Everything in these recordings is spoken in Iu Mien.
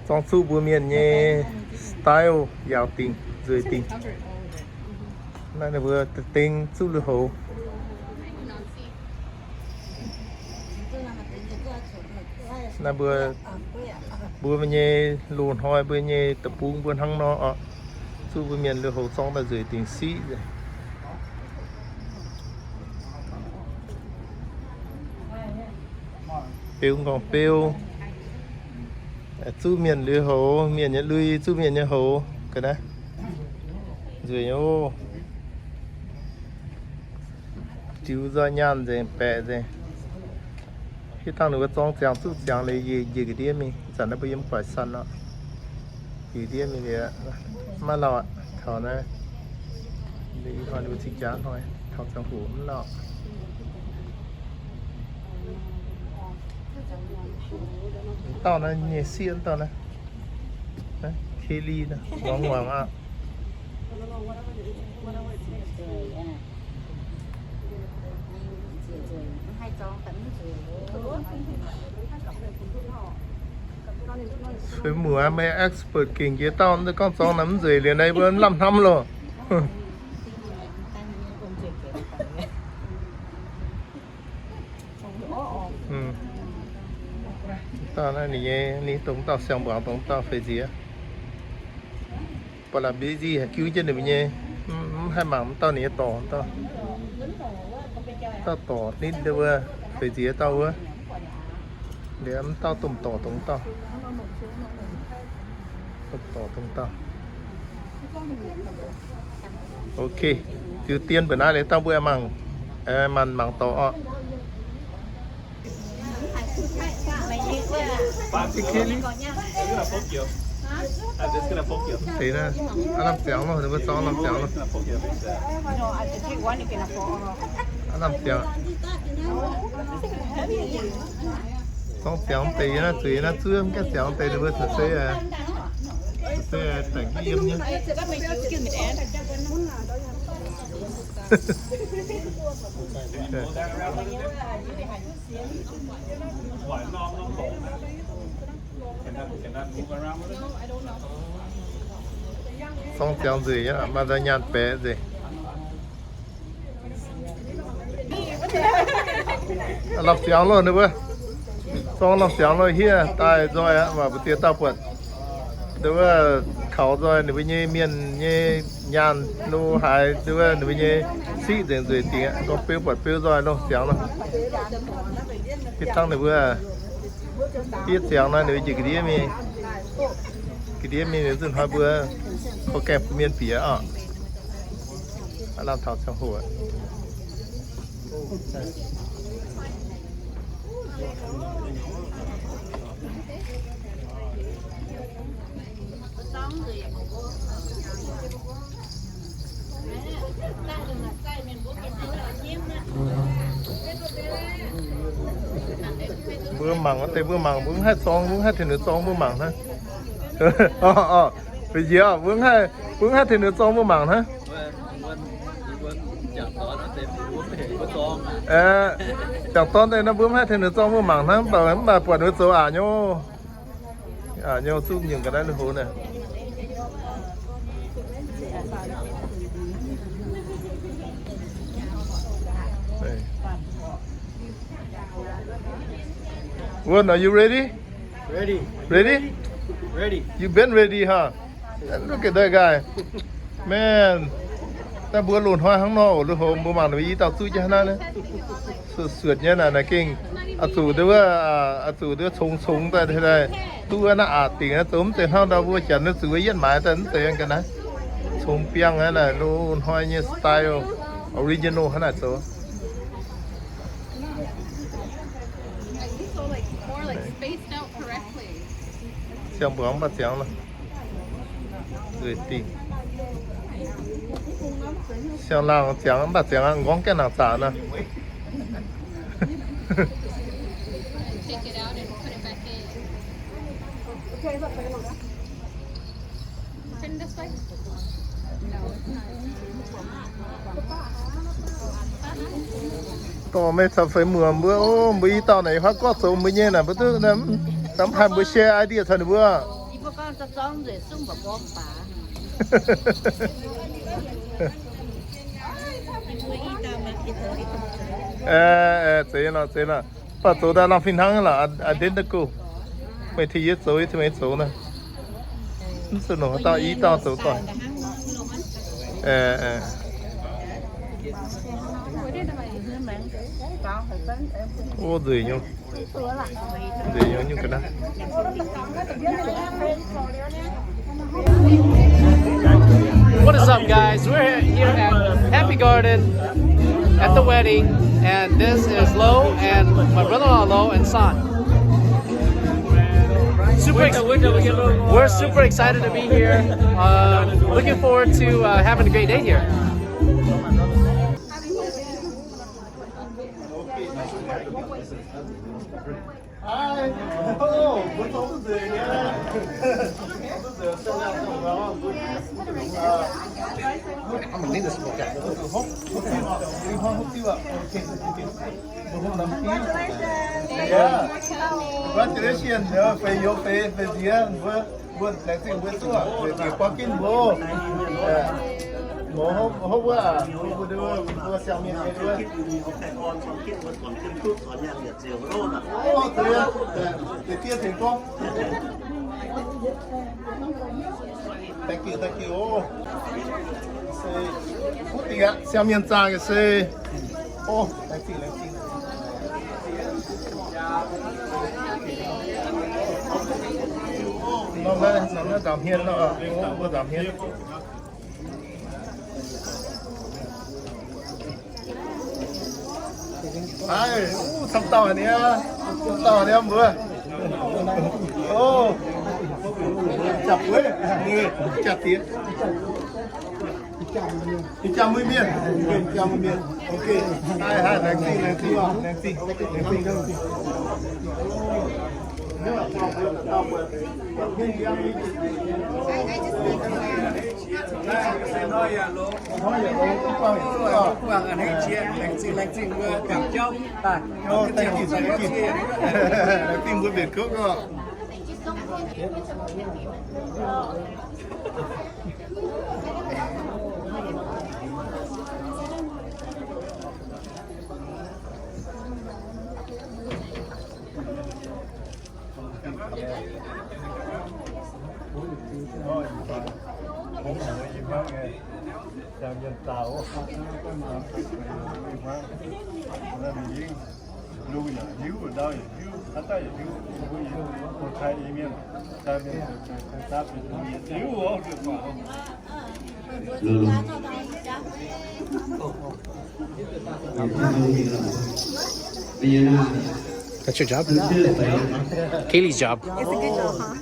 Zorngv zuqv mbuo mienh nyei style, yaauc dingc, nzueic dingc. Naaiv ninh mbuo dengh zuqv lui-houx. Naaiv mbuo, mbuo nyei loz-hnoi mbuo nyei deic-bung mbuo hnangv nor oc. Zuqv mbuo mienh lui-houx zorngv daaih nzueic dingc siqv. Beu nqorngv beu. Zuqv mienh lui-houx, mienh nyei lui zuqv mienh nyei houx ga'naaiv. Nzueic nyei oc. Diux nzoih nyaanh nzengc, baeqc nzengc. Hitv dangh ninh mbuo zorng ziangx zuqv ziangx liuz, njiec ga'ndiev mingh. Ih zanc naaiv mbuo yiem guaix san oc. Njiec ga'ndiev mingh liuz, maiv lauh aqv. Taux naaiv, ih hnoi ninh mbuo cing jaax hnoi, taux ziangh hoc mv lauh. Dauh naaiv nyei sieqv dauh naaiv, Kelly naaiv, muangx muangx aqv. Sueih muoz meih expert gengh jiex dauh gorngv zorng naaiv mv nzueic liuz naaiv mbuo lamh hnamv loh. Dauh naaiv ninh nyei, ninh dongh dauh siang-mbuangz dongh dauh feix nziex. Ba'laqc busy haic, jiu jienv ninh mbuo nyei, mv haih mangc mv dauh ninh nyei dorc. Dauh dorc nitv ndau wuov, feix nziex dauh wuov. Liuz mv dauh domh dorc dongh dauh. Domh dorc dongh dauh. Ok, ziux dien mbuo naaiv liuz dauh mbuo mangc, maanc mangc dorc oc. Deix naaiv, aav lamh ziangx loh, ninh mbuo zorngv lamh ziangx loh. Aav lamh ziangx. Zorngv ziangx deix yie naaiv zuiz naaiv zuov mv gaengh ziangx deix ninh mbuo caux se, caux se daic yiem nyei. Zorngv ziangx nzueic nyei, maaih deix nyaanh baeqc nzengc. Lamh ziangx loh ninh mbuo. Zorngv lamh ziangx loh hiev daaih nzoih aqv, maaih mbu'ziex dauh buatc. Ninh mbuo kaux nzoih ninh mbuo nyei mienh nyei nyaanh lo haaix, ninh mbuo, ninh mbuo nyei siqv nzengc nzueic dingc aqv. Gorngv beu buatc beu nzoih loh ziangx loh. Hitv dangh ninh mbuo, hitv ziangx naaiv ninh mbuo njiec ga'ndiev mingh, ga'ndiev mingh liuz nzunc hnoi mbuo korv gaengh bun mienh bieqc oc. Aav lamh taux ziangh hoc. Mbuo mangc wuov deix mbuo mangc, mbuo mv haih zorng, mbuo mv haih tengx ninh zorng, mbuo mangc hnangv. Feix nziex, mbuo mv haih, mbuo mv haih tengx ninh zorng, mbuo mangc hnangv. Jangc dorn deix nor mbuo mv haih tengx ninh zorng, mbuo mangc hnangv, mv baac, mv baac buatc ninh mbuo zoux aqc nyei. Aqc nyei zuqv nyungc ga'naaiv lui-houx naaic. Won, are you ready? Ready? Ready? Ready. You been ready, huh? Look at that guy. Man, daaih mbuo loz-hnoi hnangv nor oc, lui-houx mbuo mangc ninh mbuo i dauh zuqv jienv hnangv naaiv. Suotc suotc nyei naaic, naaic gengh, aa, zuqc nduov, aa, zuqc nduov congx congx daaih, duqv naaiv aqc dingc, zoux mv zeiz hnangv ndau mbuo janx zuqc yietv maaiz daaih mv zeiz ga'naaiv. Congx biangh naaic, loz-hnoi nyei style, original hnangv naaic zoux. Siang-mbuangz mv baac ziangx nor. Nzueic dingh. Siang-laangh ziangx mv baac ziangx aqv, nqorngv gaengh nangc zaqc nor. Dorh meih caux feix muoz mbuo, o, mbuo i dauh naaic, haaix gorngv zoux mbuo nyei naaic, mbuo duqv, mv haih mbuo share idea caux ninh mbuo. Aa, aa, zeiz nor, zeiz nor. Baac zoux daaih lamh fih hnangv lorqc, identical. Meih tengx yie zoux, yie tengx meih zoux naaiv. Mv zuqc nongc haaix dauh i dauh zoux doic. Aa, aa. Ov, nzueic nyei. What is up, guys? We're here at Happy Garden at the wedding, and this is Lo and my brother-in-law Lo and San. Super ex- we're super excited to be here. Uh, looking forward to uh, having a great day here. Congratulations, feix youz feix, feix nziex mbuo. Mbuo laengz zingh mbuo zuov, mbuo diex buangv ginv mbuo. Mouz hopv, hopv wuov, mbuo, mbuo siang-mienh nyei wuov. Ov, deix diev tengx gorngv. Thank you, thank you. Se, wuov deix aqv, siang-mienh zaangc se. Ov, laengz zingh, laengz zingh. Norm naaiv, norm naaiv nzamc hmien nor, mbuo nzamc hmien. Haiz, camv dauh haic niaa, camv dauh haic niaa mbuo. Ov, jaax bueix, jaax diex. Ih jaax mueiz mienh, ih jaax mueiz mienh. Ok. Haiz, haiz, laengz zingh, laengz zingh, laengz zingh, laengz zingh. Ov, thank you, thank you. Laengz zingh mbuo mbienc kouv oc. That's your job? Kaylee's job. It's a good job, huh?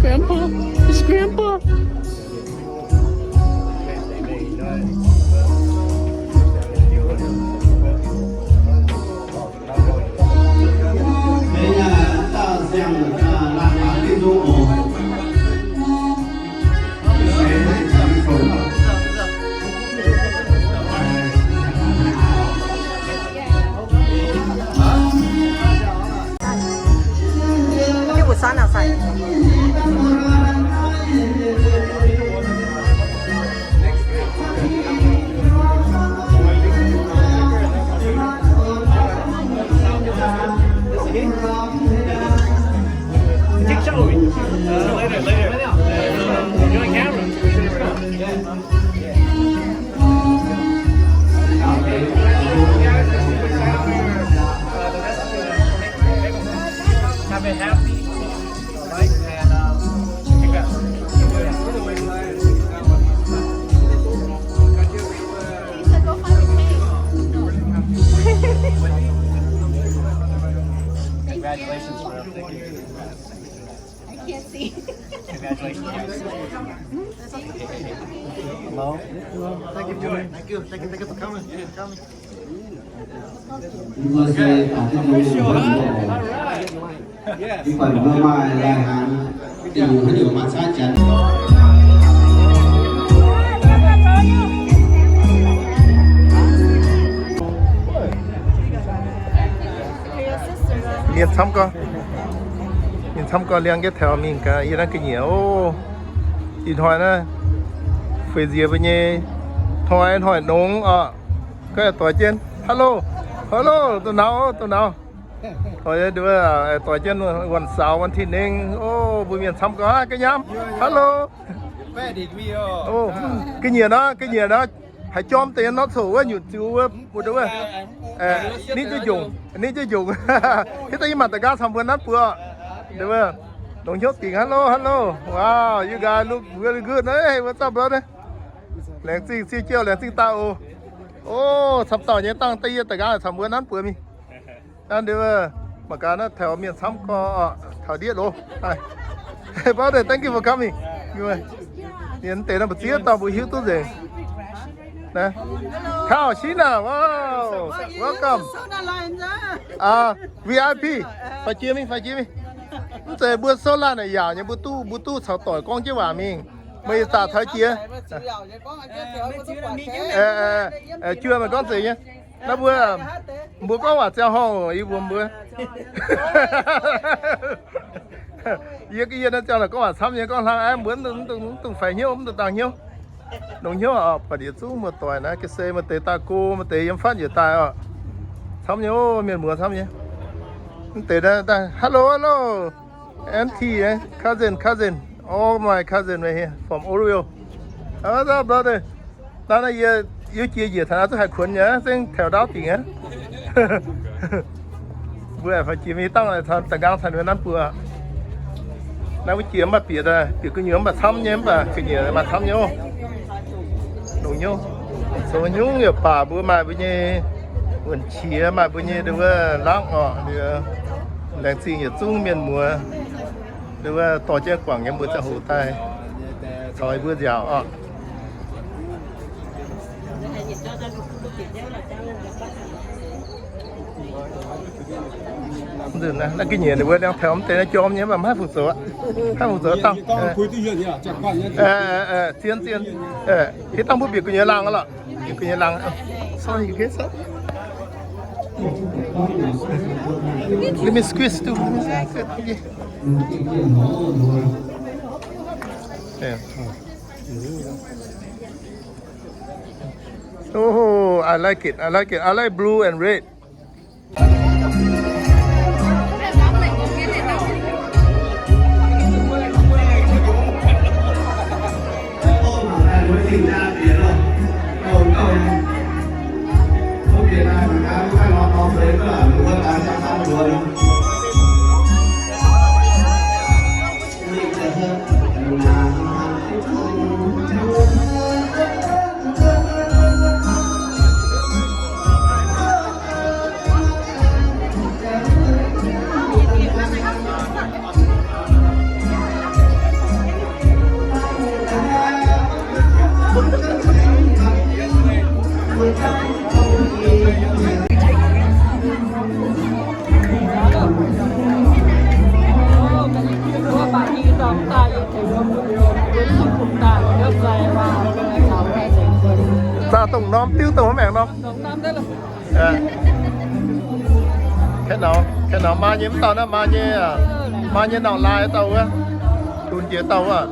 Grandpa, it's Grandpa. Take show me. Uh, later, later. You're on camera. Have a happy life and, uh, congrats. Congratulations, bro. Thank you. I can't see. Congratulations, guys. Hello? Hello. Thank you, Joy. Thank you. Thank you. Thank you for coming. Coming. All right. Yeah. Mv baac mbuo maaih lai-hnaangx dingc haaix nyungc maaih caav janx. Camv gorx, mingh camv gorx liangx jienv taux mingh gaax yie naaiv ga'nyiec oc. Ih hnoi naaiv feix nziex mbuo nyei hnoi, hnoi nongx oc. Gaav doix jienv, hello, hello, doix nauz, doix nauz. Doix jienv wuonh saaux วันที่หนึ่ง oc. Mbuo mienh camv gorx, ga'nyiec, hello. Ga'nyiec nor, ga'nyiec nor. Haaix jorm deix norm coc wuov nyutc ziux wuov, mbuo wuov. Nitv jienv njongc, nitv jienv njongc. Hiuv duqv yie mangc da'nqaang caux mbuo nanv buoz. Longc hnyouv dingc, hello, hello. Wow, you guys look really good. Hey, what's up, brother? Laengz zingh, sieqv jiouv, laengz zingh daaih oc. O, camv dauh nyei dangh da'yie da'nqaang caux mbuo nanv buoz mingh. Naaiv ndiev mangc gaax naaiv taux mienh camv gorx, taux ndiev loz. Hey, brother, thank you for coming. Mienh deix naaiv mbu'ziex dauh mbuo hiuv duqv nzengc. Kau China, wow, welcome. Ah, V I P. Faix jiex mingh, faix jiex mingh. Mv zeiz mbuo sou laanh naaic yaauc nyei, mbuo duqv, mbuo duqv caux doic gorngv jienv waac mingh. Meih zaqc taux jiex. Juoh meih gorngv zeiz nyei. Naaiv mbuo, mbuo gorngv waac ziangh horngh, yie mbuox mbuo. Yie, yie naaiv ziangh laaic gorngv waac camv nyei, gorngv hlang aqv, mbuo mv dungx faix hnyouv, mv dungx dangh hnyouv. Longx hnyouv oc, buatc yietc zungv muoz-doic naaiv, ga'sie maaih deix daaih go, maaih deix yiem fatv njiec daaih oc. Camv nyei oc, mienh muoz camv nyei. Mv deix daaih, hello, hello. Auntie, eh? Cousin, cousin. All my cousin right here from Oroville. What's up, brother? Naaiv, naaiv yie, yie jiex njiec taux naaiv zuqc haih kuonx nyei, zengv taux ndaauv dingc aqv. Mbuo faix jiex mingh dangh da'nqaang caux ninh nanv buoz. Naaiv wuov jiex mv baac bieqc daaih, bieqc gu'nyuoz mv baac camv nyei, mv baac ga'nyiec maaih camv nyei oc. Longx hnyouv, zoux nyungc yaac baac mbuo maaih mbuo nyei wuonh qiex, maaih mbuo nyei nduov wuov langv oc. Laengz zingh yietc zungv mienh muoz nduov wuov dorh jienv guangc yiem mbuo ziangh hoc daaih caux yie mbuo nziaauc oc. Naaiv ga'nyiec ninh mbuo liangx taux mv deix naaiv jorm nyei, mv baac mv haih fungc zoux aqv. Mv haih fungc zoux dangh. Zien, zien. Hiuv dangh mbuo bieqc gu'nyuoz laangh lorqc. Bieqc gu'nyuoz laangh. Sorry, okay, sorry. Let me squeeze too. Let me squeeze. Okay. Yeah. Oh, I like it. I like it. I like blue and red. Zaah dongh norm diuv dongh maengc norm. Kaeqv naux, kaeqv naux maa nyei mv dauh naaiv, maa nyei, maa nyei nauc laaix dauh wuov, dunx jiex dauh wuov.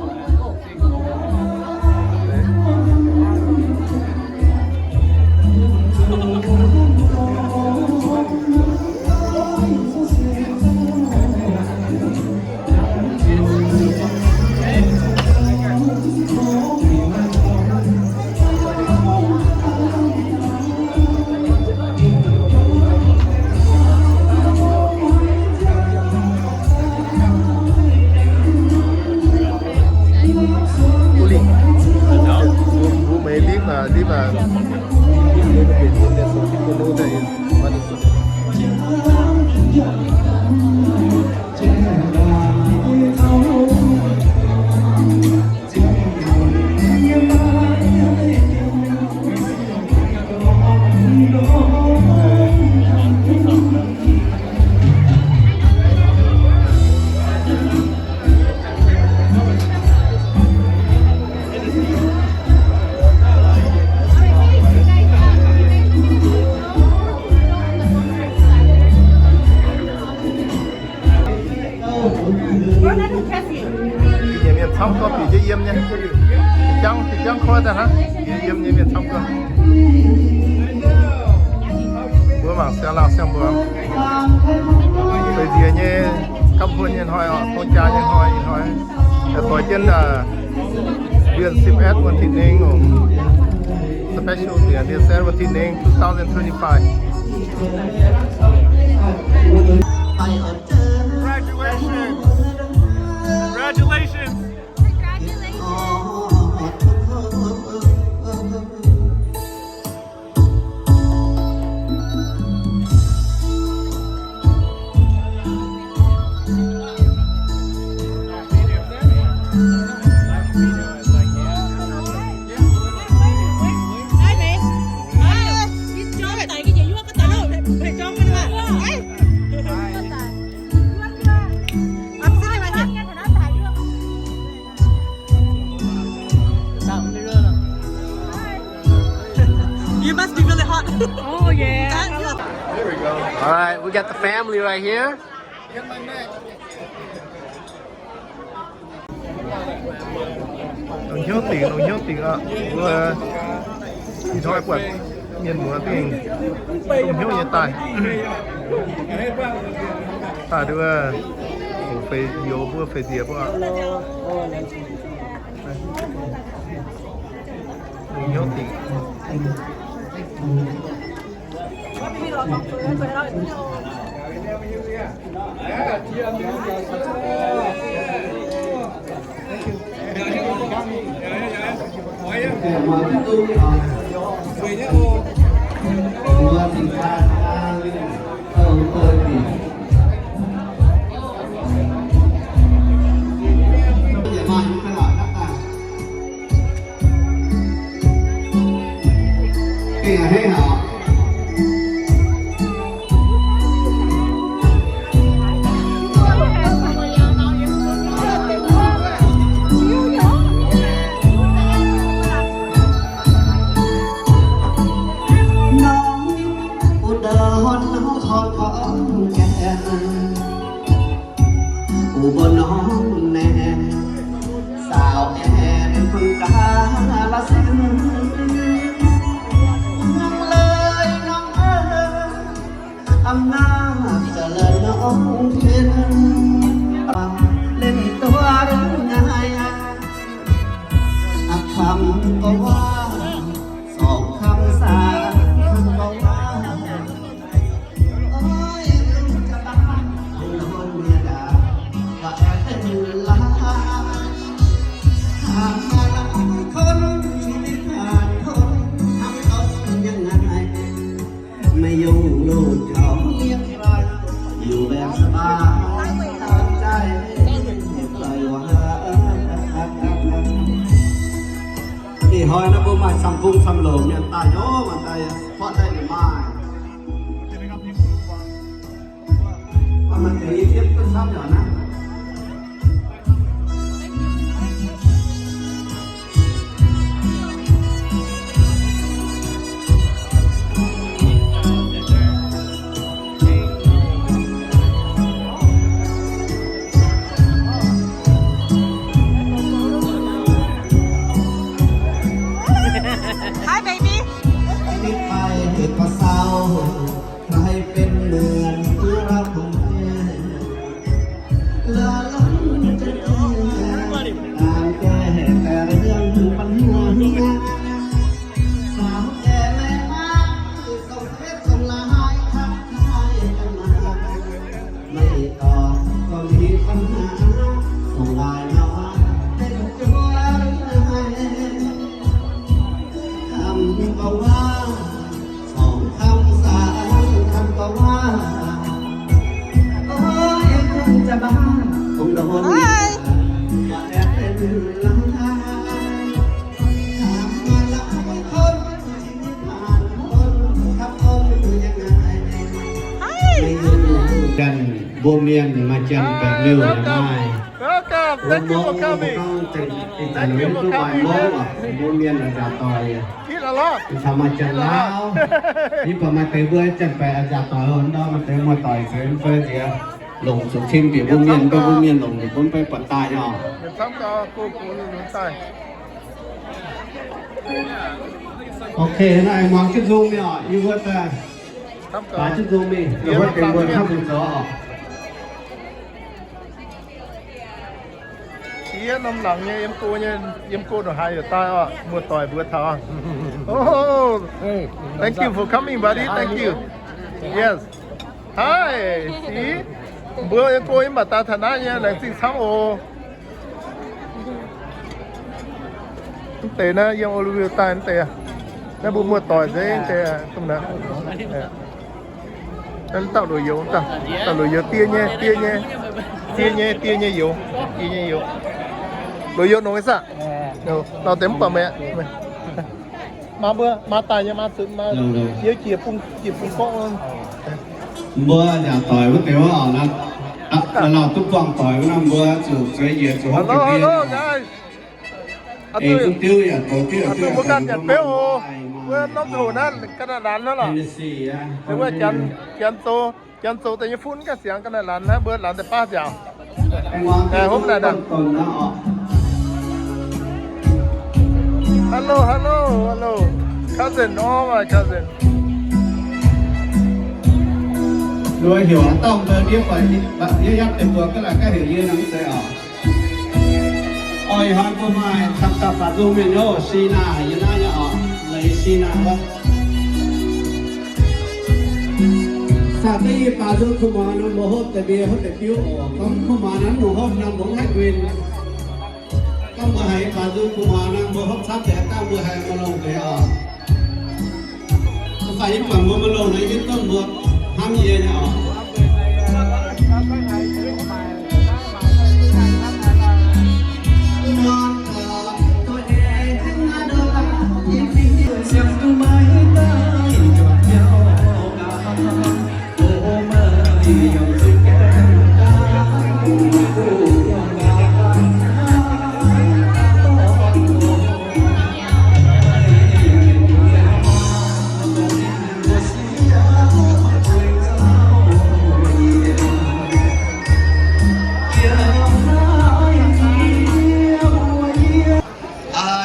Jangv, jangv koi daaih hnangv, yiem nyei mienh camv gorqv. Mbuo mangc siang-laangh siang-mbuangz. Feix nziex nyei gapv huon nyei hnoi oc, dongh jaax nyei hnoi, ih hnoi doix jienv mbienv sipv S วันที่หนึ่ง oc. Special เดือน เดือน วันที่หนึ่ง two thousand twenty-five. Congratulations. Congratulations. You must be really hot. Oh, yeah. All right, we got the family right here. Longc hnyouv dingc, longc hnyouv dingc oc. Mbuo ih hnoi buatc mienh muoz dingh longc hnyouv nyei daaih. Daaih duqv wuov, feix youz mbuo, feix nziex mbuo. Longc hnyouv dingc. Nongx อุดร นครขอนแก่น อุบลหนองแหน สาวแอนเมืองกาฬสินธุ์ เมืองเลยน้องเอ๋ย อำนาจเจริญน้องเพ็ญ เล่นตัวหรือไง คำก็ว่า สองคำสามคำก็ว่า โอ๊ย ลูกจะบ้า โดนเมียด่า ว่าแอบเป็นลาย ถามมาหลายคน ชีวิตผ่านพ้น ทำตนยังไง ไม่ยุ่งลูกเขาเลี้ยงไว้ อยู่แบบสบาย ตามใจ ไม่ปล่อยว่า Ih hnoi naaiv mbuo maaih camv-kungx camv-longc mienh daaih nor, mangc daaih huotv daaih maaih. Maaih deix yie siepv duqv camv nyei naaiv. Hi, baby. ชีวิตไปก็เศร้า ใครเป็นเหมือนตัวเราคนแก่ ละล้นจะแก่ ตามแก้แต่เรื่องปัญหา สาวแก่แม่ไม้ ส่งเฟซส่งไลน์ทักทายกันมา ไม่ตอบก็มีปัญหา ส่งไลน์มาว่าเป็นตัวหรือไง คำก็ว่า สองคำสามคำก็ว่า โอ๊ย คงจะบ้า คงโดน Hi. ว่าแอบเป็นลาย ถามมาหลายคน ชีวิตผ่านพ้น ทำตนยังไง Hi. ไม่รู้กัน Mbuo mienh maaih janx baeqc liouh yaac maaih. Welcome. Thank you for coming. Thank you for coming. Mbuo mienh maaih nzaaux doic. Eat a lot. Caux maaih janx Laauv. Mv baac maaih deix mbuo janx-baeqc nzaaux doic hlo ndau, maaih deix muoz-doic se mv fai nziex. Longc zuqc tim bieqc mbuo mienh, mbuo mienh longc bieqc mbuo mv baac buatc daaih nyei oc. Ok, naaiv muangx jienv nzung mingh oc, yie mbuo daaih muangx jienv nzung mingh, yie mbuo deix mbuo hnangv mbuo zoux oc. Yie norm laangz nyei yiem go nyei, yiem go ndongc haaix yaac daaih oc, muoz-doic mbuo taux. Oh, thank you for coming, buddy. Thank you. Yes. Hi, see? Mbuo yiem go mv baac daaih taux naaiv nyei, laengz zingh camv oc. Mv deix naaiv yiem Oroville daaih mv deix. Naaiv mbuo muoz-doic nzengc mv deix. Naaiv dauh loz-youz, dauh loz-youz die nyei, die nyei, die nyei, die nyei youz, die nyei youz. Loz-youz nongx nyei saah? Lauh deix mv baac meih. Maa mbuo, maa daaih nyei, maa zunc maa, yie jiex bung, jiex bung gorngv. Mbuo nyanc doic wuov deix wuov oc, naaiv lauh duqv buangh doic wuov nor, mbuo zuqc zeix njiec zuqc hopv jienv. Hello, hello, guys. Eix duqv diuv yaac douz diuv, mbuo ganh nyanc beuv oc. Wuov norm hoc naaiv ga'naaiv laanh hnangv lorqc. Wuov janx, janx zoux, janx zoux daaih nyei fun ganh siangx ga'naaiv laanh hnangv, mbuo laanh daaih baav nziaauc. Hopv naaic naaic. Hello, hello, hello. Cousin, all my cousin. Mbuo heuc haaix dauh mbuo ndiev fai ndiev yapv deix mbuo ga'naaiv ga'heuc yie nor mv zeiz oc. Oix hnoi mbuo maaih camv dauh baac nzung mienh nyei oc, Sina, yie naaiv nyei oc, leiz Sina wuov. Saah deix yie baac nzung kuv muangx nor mbuo hopv deix ndie hopv deix biuv oc. Gorngv kuv muangx nor mv longc hopv nor mbuo mv haih win. Gorngv mbuo haiz baac nzung kuv muangx nor mbuo hopv camv deix haaix dauh mbuo haiz maiv longx deix oc. Mv baac yie buatc mbuo maiv longx nor yie duqv mbuo hnamv yie nyei oc.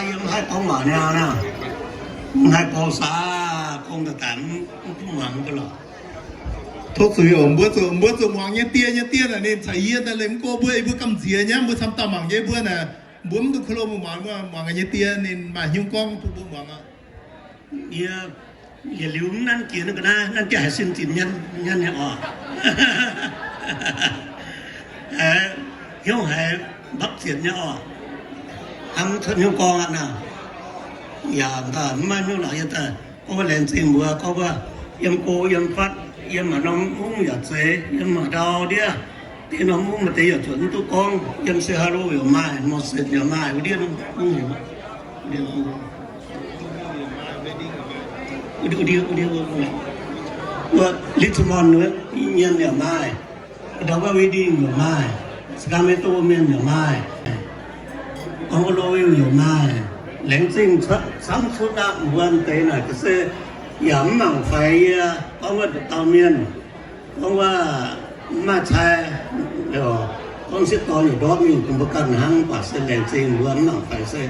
Yie mv haih gorngv waac niaa, mv haih gorngv saax gorngv daaih daaih mv duqv muangx ga'lorqc. Tov zuiz oc, mbuo zuqc, mbuo zuqc muangx nyei die, nyei die naaic ninh caux yie daaih leih mv go mbuo, mbuo gamh nziex nyei, mbuo camv dauh mangc nyei mbuo naaic, mbuo mv duqv klo mbuo muangx, muangx gaax nyei die ninh maaih hnyouv gorngv bun mbuo muangx aqv. Yie, yietc liuz mv nanv jiex naaiv ga'naaiv, nanv jiex haiz sin zinc nyanv, nyanv nyei oc. Hnyouv haiz mbapv zietc nyei oc. Hnangv cuotv hnyouv gorngv aqv naaic. Yaac mv baac mv maaih hnyouv lorqc yie daaih gorngv wuov laengz zingh mbuo gorngv wuov yiem go yiem fatv, yiem haaix norm mungv yaac zeiz, yiem haaix ndau ndiev, deix norm mungv maaih deix yaac zuotc mv duqv gorngv, yiem se haaix lo yaac maaih, mor setc yaac maaih, wuov ndiev mungv heuc, wuov ndiev, wuov ndiev, wuov ndiev, wuov Richmond wuov, Iu Mien yaac maaih. Ndau wuov Reading yaac maaih, Sacramento mienh yaac maaih, Oroville yaac maaih. Laengz zingh camv cuotv aqv, mbuo deix naaic ga'sie yaac mv mangc faix yie, gorngv wuov dauh mienh, gorngv wuov mv maaih cai, gorngv sieqv dorn yaac ndortv mingh bun mbuo ganh hnangv, mv baac se laengz zingh mbuo mv mangc faix se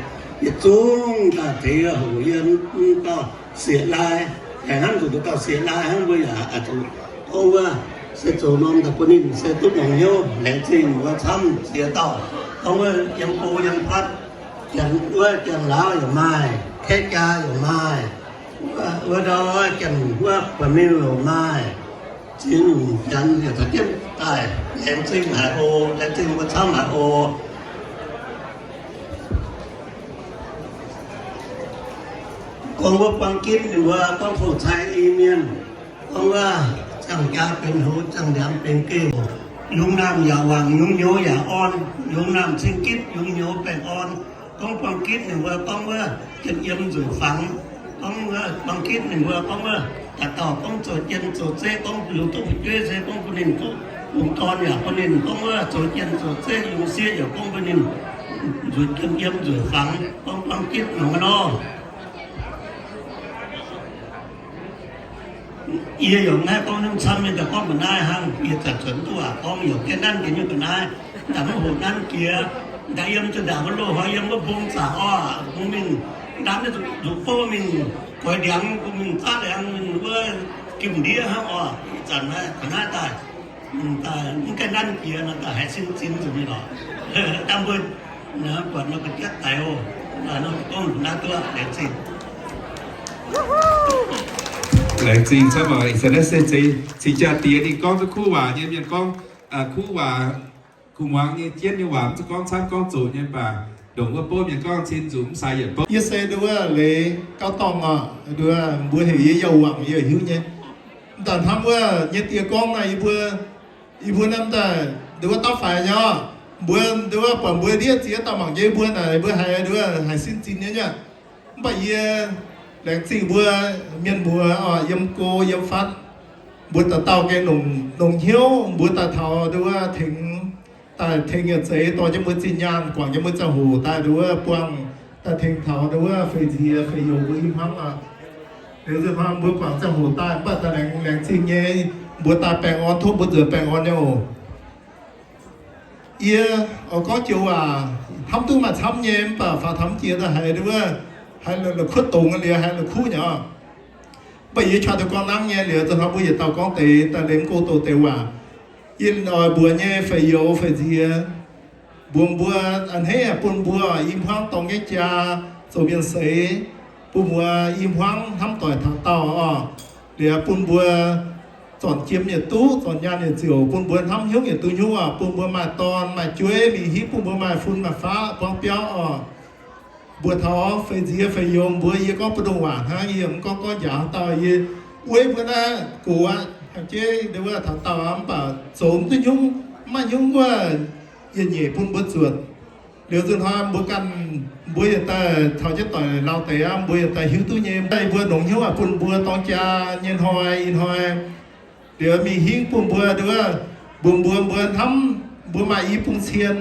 yietc zungv daaih tengx hoqc yie mv dauh sieqv-lai, aengx hnangv zuqc mbuo dauh sieqv-lai hnangv mbuo yaac zuqc gorngv wuov se zoux norm daaih bun ninh se duqv longx hnyouv. Laengz zingh wuov camv ziex dauh, gorngv wuov yiem go yiem fatv, janx wuov janx-laauv yaac maaih, kaeqv jaa yaac maaih, wuov ndau janx wuov buonc mingh yaac maaih, ziex nyungc janx yaac caux jienv daaih. Laengz zingh haic oc, laengz zingh wuov camv haic oc. Gorngv wuov buang gitv ninh mbuo gorngv fong-cai i mienh, gorngv wuov ziangh jaa benx hoz, ziangh ndiangx benx geh. Yungz naamh yaac wangc, yungz nyouz yaac orn, yungz naamh cing gitv, yungz nyouz baengh orn. Gorngv buang gitv ninh mbuo gorngv wuov jienv yiem nzueic fangx. Gorngv wuov buang gitv ninh mbuo gorngv wuov daaih dauh gorngv zoux jien zoux zeiv, gorngv yungz duqv fu'jueiv se gorngv bun ninh duqv yungz dorn yaac bun ninh gorngv wuov zoux jien zoux zeiv, yungz sieqv yaac gorngv bun ninh nzueic jiem yiem nzueic fangx. Gorngv buang gitv nor nor. Yie yaac maiv gorngv hnangv camv nyei, daaih gorngv ga'naaiv hnangv. Yie zanc-zanc duqv waac gorngv yaac gaengh nanv jiex nyei ga'naaiv, daaih maiv hoqc nanv jiex. Daaih yiem zuqc ndaangc wuov loz-hnoi yiem wuov mbong zaangc orqc, mbuo mingh ndamv zuqc bouv mingh goix ndiangx, mbuo mingh zaqv liangx, mingh wuov gimh ndiev hnangv orqc. Ih zanc naaiv ga'naaiv daaih, mv gaengh nanv jiex nor, daaih haiz sin zin zuqc nyei lorqc. Dangh mbuo buatc nor ga'jatv daic oc. Nor gorngv naaiv duqv laengz zingh. Laengz zingh camv oc. Ih zanc naaiv se cing-jaa diex ninh gorngv duqv kuv waac nyei mienh gorngv, kuv waac, kuv muangx nyei jienv nyei waac, mv zuqc gorngv camv gorngv zoqc nyei, mv baac ndongc wuov bouv mienh gorngv cin zuqc mv sai yietc bouv. Yie se nduov wuov Leiz Gauv Dorngh oc, nduov mbuo heuc yie Yauh Wangc, yie hiuv nyei. Mv daaih hnamv wuov nyei die gorngv naaiv yie mbuo, yie mbuo naaiv daaih nduov wuov dauh faix nyei oc. Mbuo nduov wuov buatc mbuo ndiev ziex dauh mangc jiex mbuo naaic, mbuo haiz nduov haiz sin zin nyei nyei. Mv baac yie laengz zingh mbuo mienh muoz oc, yiem go yiem fatv, mbuo dauh dauh gengh longc hnyouv mbuo daaih taux nduov wuov tengx, daaih tengx yietc zeix dorh jienv mbuo zinh nyaanh, guangc jienv mbuo ziangh hoc daaih nduov wuov buangh, daaih tengx taux nduov wuov feix nziex feix youz mbuo i hmuangv oc. Liuz nzunc hnoi mbuo guangc ziangh hoc daaih mv baac daaih laengz, laengz zingh nyei, mbuo daaih baengh orn, tov mbuo nzuonx baengh orn nyei oc. Yie oix gorngv joux waac hnamv duqv maaih camv nyei, mv baac faaux taux mv jiex daaih haiz nduov wuov, haiz la'kuqv dongz liuz haiz la'kuqv nyei oc. Mv baac yie qaqv deix gorngv nangv nyei, liuz nzunc hnoi mbuo yietc dauh gorngv deix daaih liemh go doqc deix waac. Yie oix mbuox nyei feix youz feix nziex, mbuox mbuo a'hneiv bun mbuo i hmuangv dorng nyei jaa zoux mienh seix, bun mbuo i hmuangv hnamv doic taux daauh oc. Liuz bun mbuo zornc jiem yietc duqv, zornc nyaanh yietc ziouc, bun mbuo hnamv hnyouv yietc duqv hnyouv oc, bun mbuo maaih dorn maaih jueiv mingh hiuv, bun mbuo maaih fun maaih faqv buangv biauv oc. Mbuo taux feix nziex feix youz mbuo, yie gorngv mbu'ndongx waac hnangv, yie mv gorngv gorngv njaaux dauh. Yie weiv mbuo naaiv gox aqv, hnangv jeiv nduov wuov taux daauh aqv, mv baac zoux mv duqv hnyouv, mv maaih hnyouv wuov, yietc nyeic bun mbuo zuotc. Liuz nzunc hnoi mbuo ganh, mbuo yietc daaih taux jienv doic lauh deix aqv, mbuo yietc daaih hiuv duqv nyei. Mbuo longc hnyouv aac bun mbuo dorng jaa nyei hnoi, ih hnoi liuz mingh hingv bun mbuo nduov, mbuo, mbuo, mbuo hnamv mbuo maaih i bung cien,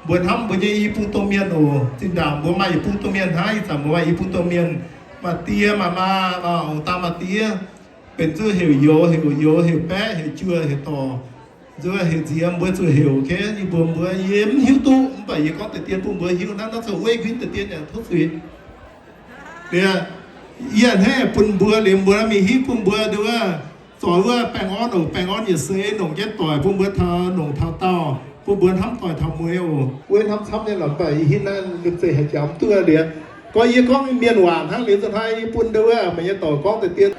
mbuo hnamv mbuo nyei i bung domh mienh oc. Zinh ndaangc mbuo maaih i bung domh mienh hnangv, ih zanc mbuo maaih i bung domh mienh, maaih die maaih maa, ong-daa maaih die, benx zuqc heuc youz, heuc youz, heuc baeqv, heuc juoh, heuc dorc, nzuov heuc nziex, mbuo zuqc heuc. Yie mbuo, mbuo yie mv hiuv duqv, mv baac yie gorngv deix dien bun mbuo hiuv, naaiv, naaiv zoux weiv kuinv deix dien yaac tov zuiz. Liuz, yie a'hneiv bun mbuo, liuz mbuo mingh hiuv bun mbuo nduov, zoux wuov baengh orn oc, baengh orn yietc seix, longc jienv doic bun mbuo taux, longc taux daauh, bun mbuo hnamv doic taux mueiz oc. Weiv hnamv camv nyei lorqc, mv baac yie hitv naaiv liuz zeiz haiz jaux mv duqv liuz, gorngv yie gorngv mienh waac hnangv. Liuz nzunc hnoi yie bun nduov, meih nyei dorc gorngv deix dien.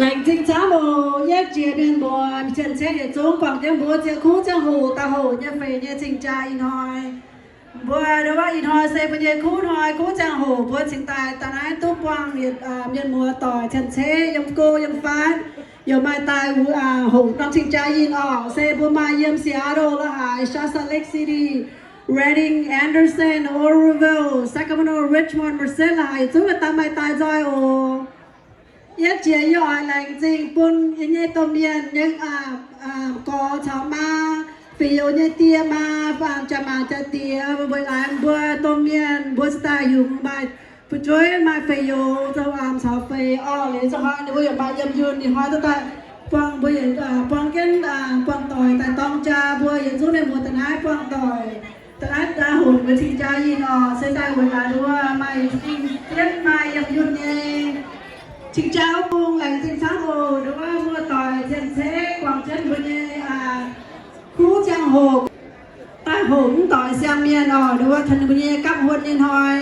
Laengz zingh camv oc. Yietv jiex mienh muoz cien-ceqv yietc zungv guangc jienv mbuo ziex kuv ziangh hoc daaih hoc nyei feix nyei cing-jaa ih hnoi. Mbuo nduov, ih hnoi se mbuo nyei kuv hnoi, kuv ziangh hoc mbuo cingx daaih daaih naaiv duqv buangh yietc mienh muoz doic cien-ceqv yiem go yiem fatv, yaac maaih daaih hoqc norm cing-jaa yinh orqc. Se mbuo maaih yiem Seattle la'haic, Shasta Lake City, Redding, Anderson, Oroville, Sacramento, Richmond, Merced la'haic, yietc zungv daaih maaih daaih nzoih oc. Yietv jiex yie oix laengz zingh bun yie nyei domh mienh nyei gorx caux maa, feix youz nyei die maa, jaa-maaz jaa-diex, weic laaix mbuo domh mienh mbuo cingx daaih yungz maaih fu'jueiv maaih feix youz, zoux caux feix orqc. Liuz nzunc hnoi ninh mbuo yaac maaih yiem yunh, ninh hnoi duqv daaih buangh mbuo, buangh jienv, buangh doic daaih dorng jaa. Mbuo yietc zungv mienh muoz daaih naaiv buangh doic, daaih naaiv daaih hoqc mbuo cing-jaa yinh orqc. Se daaih weic laaix nduov maaih jienv maaih yiem yunh nyei cing-jaa wuov bung. Laengz zingh camv oc. Nduov muoz-doic cien-ceqv guangc jienv mbuo nyei kuv ziangh hoc daaih hoqc mv doic siang mienh orqc. Nduov taux ninh mbuo nyei gapv huon nyei hnoi,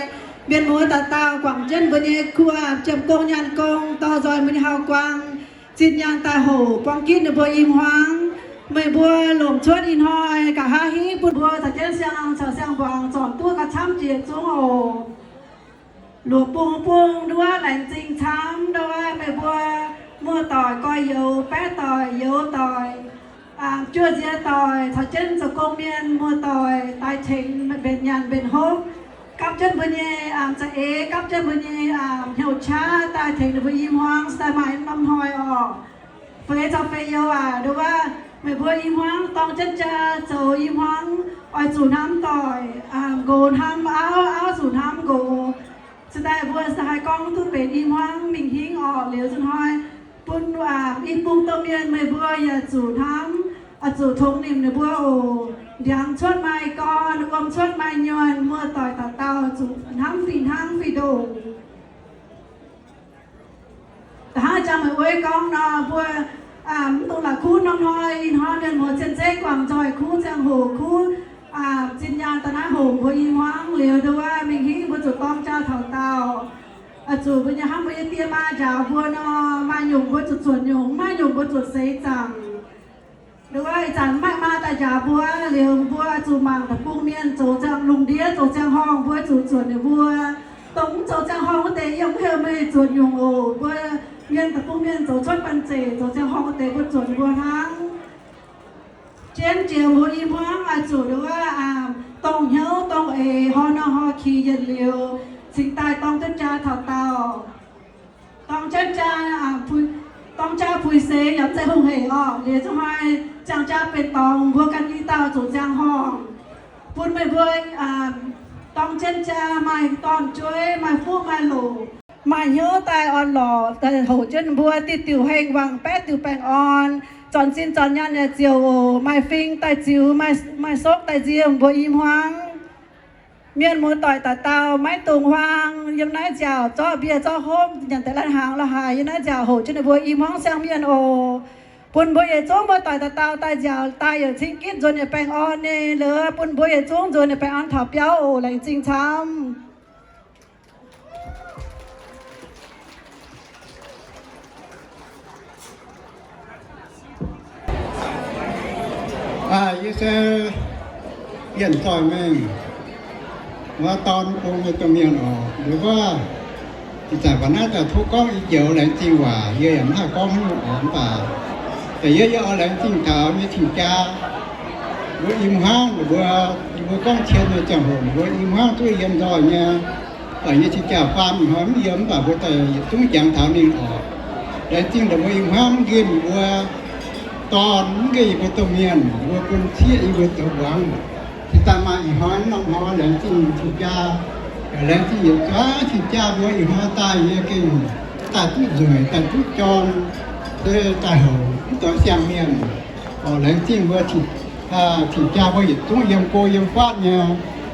mienh muoz dauh dauh guangc jienv mbuo nyei kuv, jiem gong nyaanh gong, dorh nzoih mbuo nyei hauv-guaang, zinh nyaanh daaih hoqc buang gitv ninh mbuo i hmuangv. Meih mbuo lomc cuotv ih hnoi nqa'haav hingv bun mbuo caux jienv siang-hlang caux siang-mbuangz zornc duqv gauh camv jiex zungv oc. Luoqc bung bung nduov laengz zingh camv nduov meih mbuo muoz-doic, gorx-youz, baeqv doic, youz doic, juov nziex doic, caux jienv zoux gong mienh muoz-doic daaih tengx mbenc nyanc mbenc hopv, gapv jienv mbuo nyei za'eix, gapv jienv mbuo nyei hnyouv qaqv daaih tengx ninh mbuo i hmuangv, daaih maaih norm hnoi orqc. Feix caux feix youz aac, nduov meih mbuo i hmuangv dorng jienv jaa zoux i hmuangv, oix zuqc hnamv doic, nqox hnamv auv, auv zuqc hnamv nqox. Cingx daaih mbuo haih gorngv duqv benx i hmuangv mingh hingv orqc. Liuz nzunc hnoi Bun i bung domh mienh meih mbuo yaac zuqc hnamv, zuqc tongx nimc ninh mbuo oc. Ndiangx cuotv maaih gorn, wuom cuotv maaih nyuonh, muoz-doic dauh dauh zuqc hnamv fih hnangv fih ndongc. Da'hnangv jang meih ueiv gorngv nor, mbuo mv dungx la'kuqv norm hnoi, ih hnoi mienh muoz cien-ceqv guangc nzoih kuv ziangh hoc kuv zinh nyaanh daaih naaiv hoc mbuo i hmuangv liuz, nduov mingh hingv mbuo zuqc dorng jaa taux daauh. Zuqc mbuo nyei hnamv mbuo nyei die maa njaaux mbuo nor, maaih nyungc mbuo zuqc zuotc nyungc, mv maaih nyungc mbuo zuqc seix zaangc. Nduov ih zanc mv maaih maa daaih njaaux mbuo liuz, mbuo zuqc mangc deic-bung mienh zoux ziangh lungh ndiev, zoux ziangh horngh, mbuo zuqc zuotc ninh mbuo. Dongh mv zoux ziangh horngh wuov deix yiem mv heuc meih zuotc nyungc oc. Mbuo mienh deic-bung mienh zoux cuotv banh zeic, zoux ziangh horngh wuov deix mbuo zuotc ninh mbuo hnangv. Jienv jiex mbuo i hmuangv oix zuqc nduov dongh hnyouv dongh eix, hor nor hor qiex yienc liuz, cingx daaih dorng jienv jaa taux daauh. Dorng jienv jaa, dorng jaa puix seix yaac mv zeiz hungh hec orqc. Liuz zungv hnoi ziangh jaa benx dorngx, mbuo ganh i dauh zuqc ziangh horngh. Bun meih mbuo dorng jienv jaa maaih dorn-jueiv, maaih fuqv maaih loc, maaih hnyouv daaih orn-lorqc, daaih hoqc jienv mbuo diuh diuh heng wangc baeqv diuh baengh orn, zornc sin zornc nyaanh yaac ziouc oc, maaih fing daaih ziux, maaih sokv daaih nzie mbuo i hmuangv. Mienh muoz-doic dauh dauh maiv dungx huaang, yiem naaiv nziaauc zorqv mbiec zorqv hopv, nyanc deix lai-hnaangx la'haic yiem naaiv nziaauc hoqc jienv ninh mbuo i hmuangv siang mienh oc. Bun mbuo yietc zungv muoz-doic dauh dauh daaih nziaauc daaih yaac cingx gitv nzuonx yietc baengh orn nyei, liuz bun mbuo yietc zungv nzuonx yietc baengh orn taux biauv oc. Laengz zingh camv. Yie se Yienh Zoih Mengh, wuov dorn bung nyei domh mienh oc. Liuz wuov, ih zanc mbuo naaiv daaih tov gorngv i joux laengz zingh waac, yie yaac mv haih gorngv haaix nyungc oc, mv baac yie, yie oix laengz zingh taux nyei cing-jaa mbuo i hmuangv, mbuo, mbuo gorngv cien nyei ziangh hoc mbuo i hmuangv duqv yiem nzoih nyei. Baac nyei cing-jaa faam ih hnoi mv yiem, mv baac mbuo daaih yietc zungv jangx taux ninh oc. Laengz zingh mbuo i hmuangv mv nqemh mbuo dorn, mv nqemh yie mbuo domh mienh, mbuo bun cieqv yie mbuo zoux muangx. Cingx daaih maaih ih hnoi norm hnoi laengz zingh cing-jaa, laengz zingh yietc zungv cing-jaa mbuo ih hnoi daaih nyei gengh daaih duqv nzueic, daaih duqv jorm, se daaih houc mv doix siang mienh. Oc, laengz zingh mbuo cing-jaa mbuo yietc zungv yiem go yiem fatv nyei,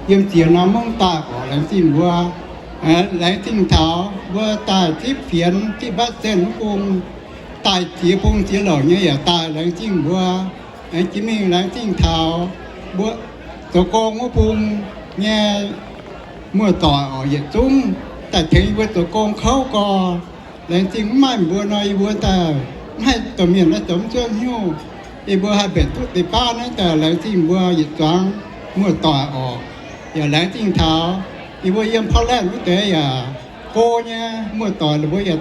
yiem ziex norm mungv daaih oc. Laengz zingh mbuo, laengz zingh taux mbuo daaih zipv fienx zipv mbatv zenh wuov bung, daaih ziex bung ziex louc nyei yaac daaih. Laengz zingh mbuo, laengz jiex mingh laengz zingh taux mbuo zoux gong wuov bung nyei muoz-doic oc, yietc zungv daaih tengx yie mbuo zoux gong kouv gorx. Laengz zingh mv maaih mbuo nor, yie mbuo daaih mv haih domh mienh naaiv zoux mv zuov hnyouv. Yie mbuo haih mbenc duqv deix baav naaiv daaih. Laengz zingh mbuo yietc zuangx muoz-doic oc. Yaac laengz zingh taux yie mbuo yiem Portland wuov deix yaac go nyei muoz-doic, ninh mbuo yaac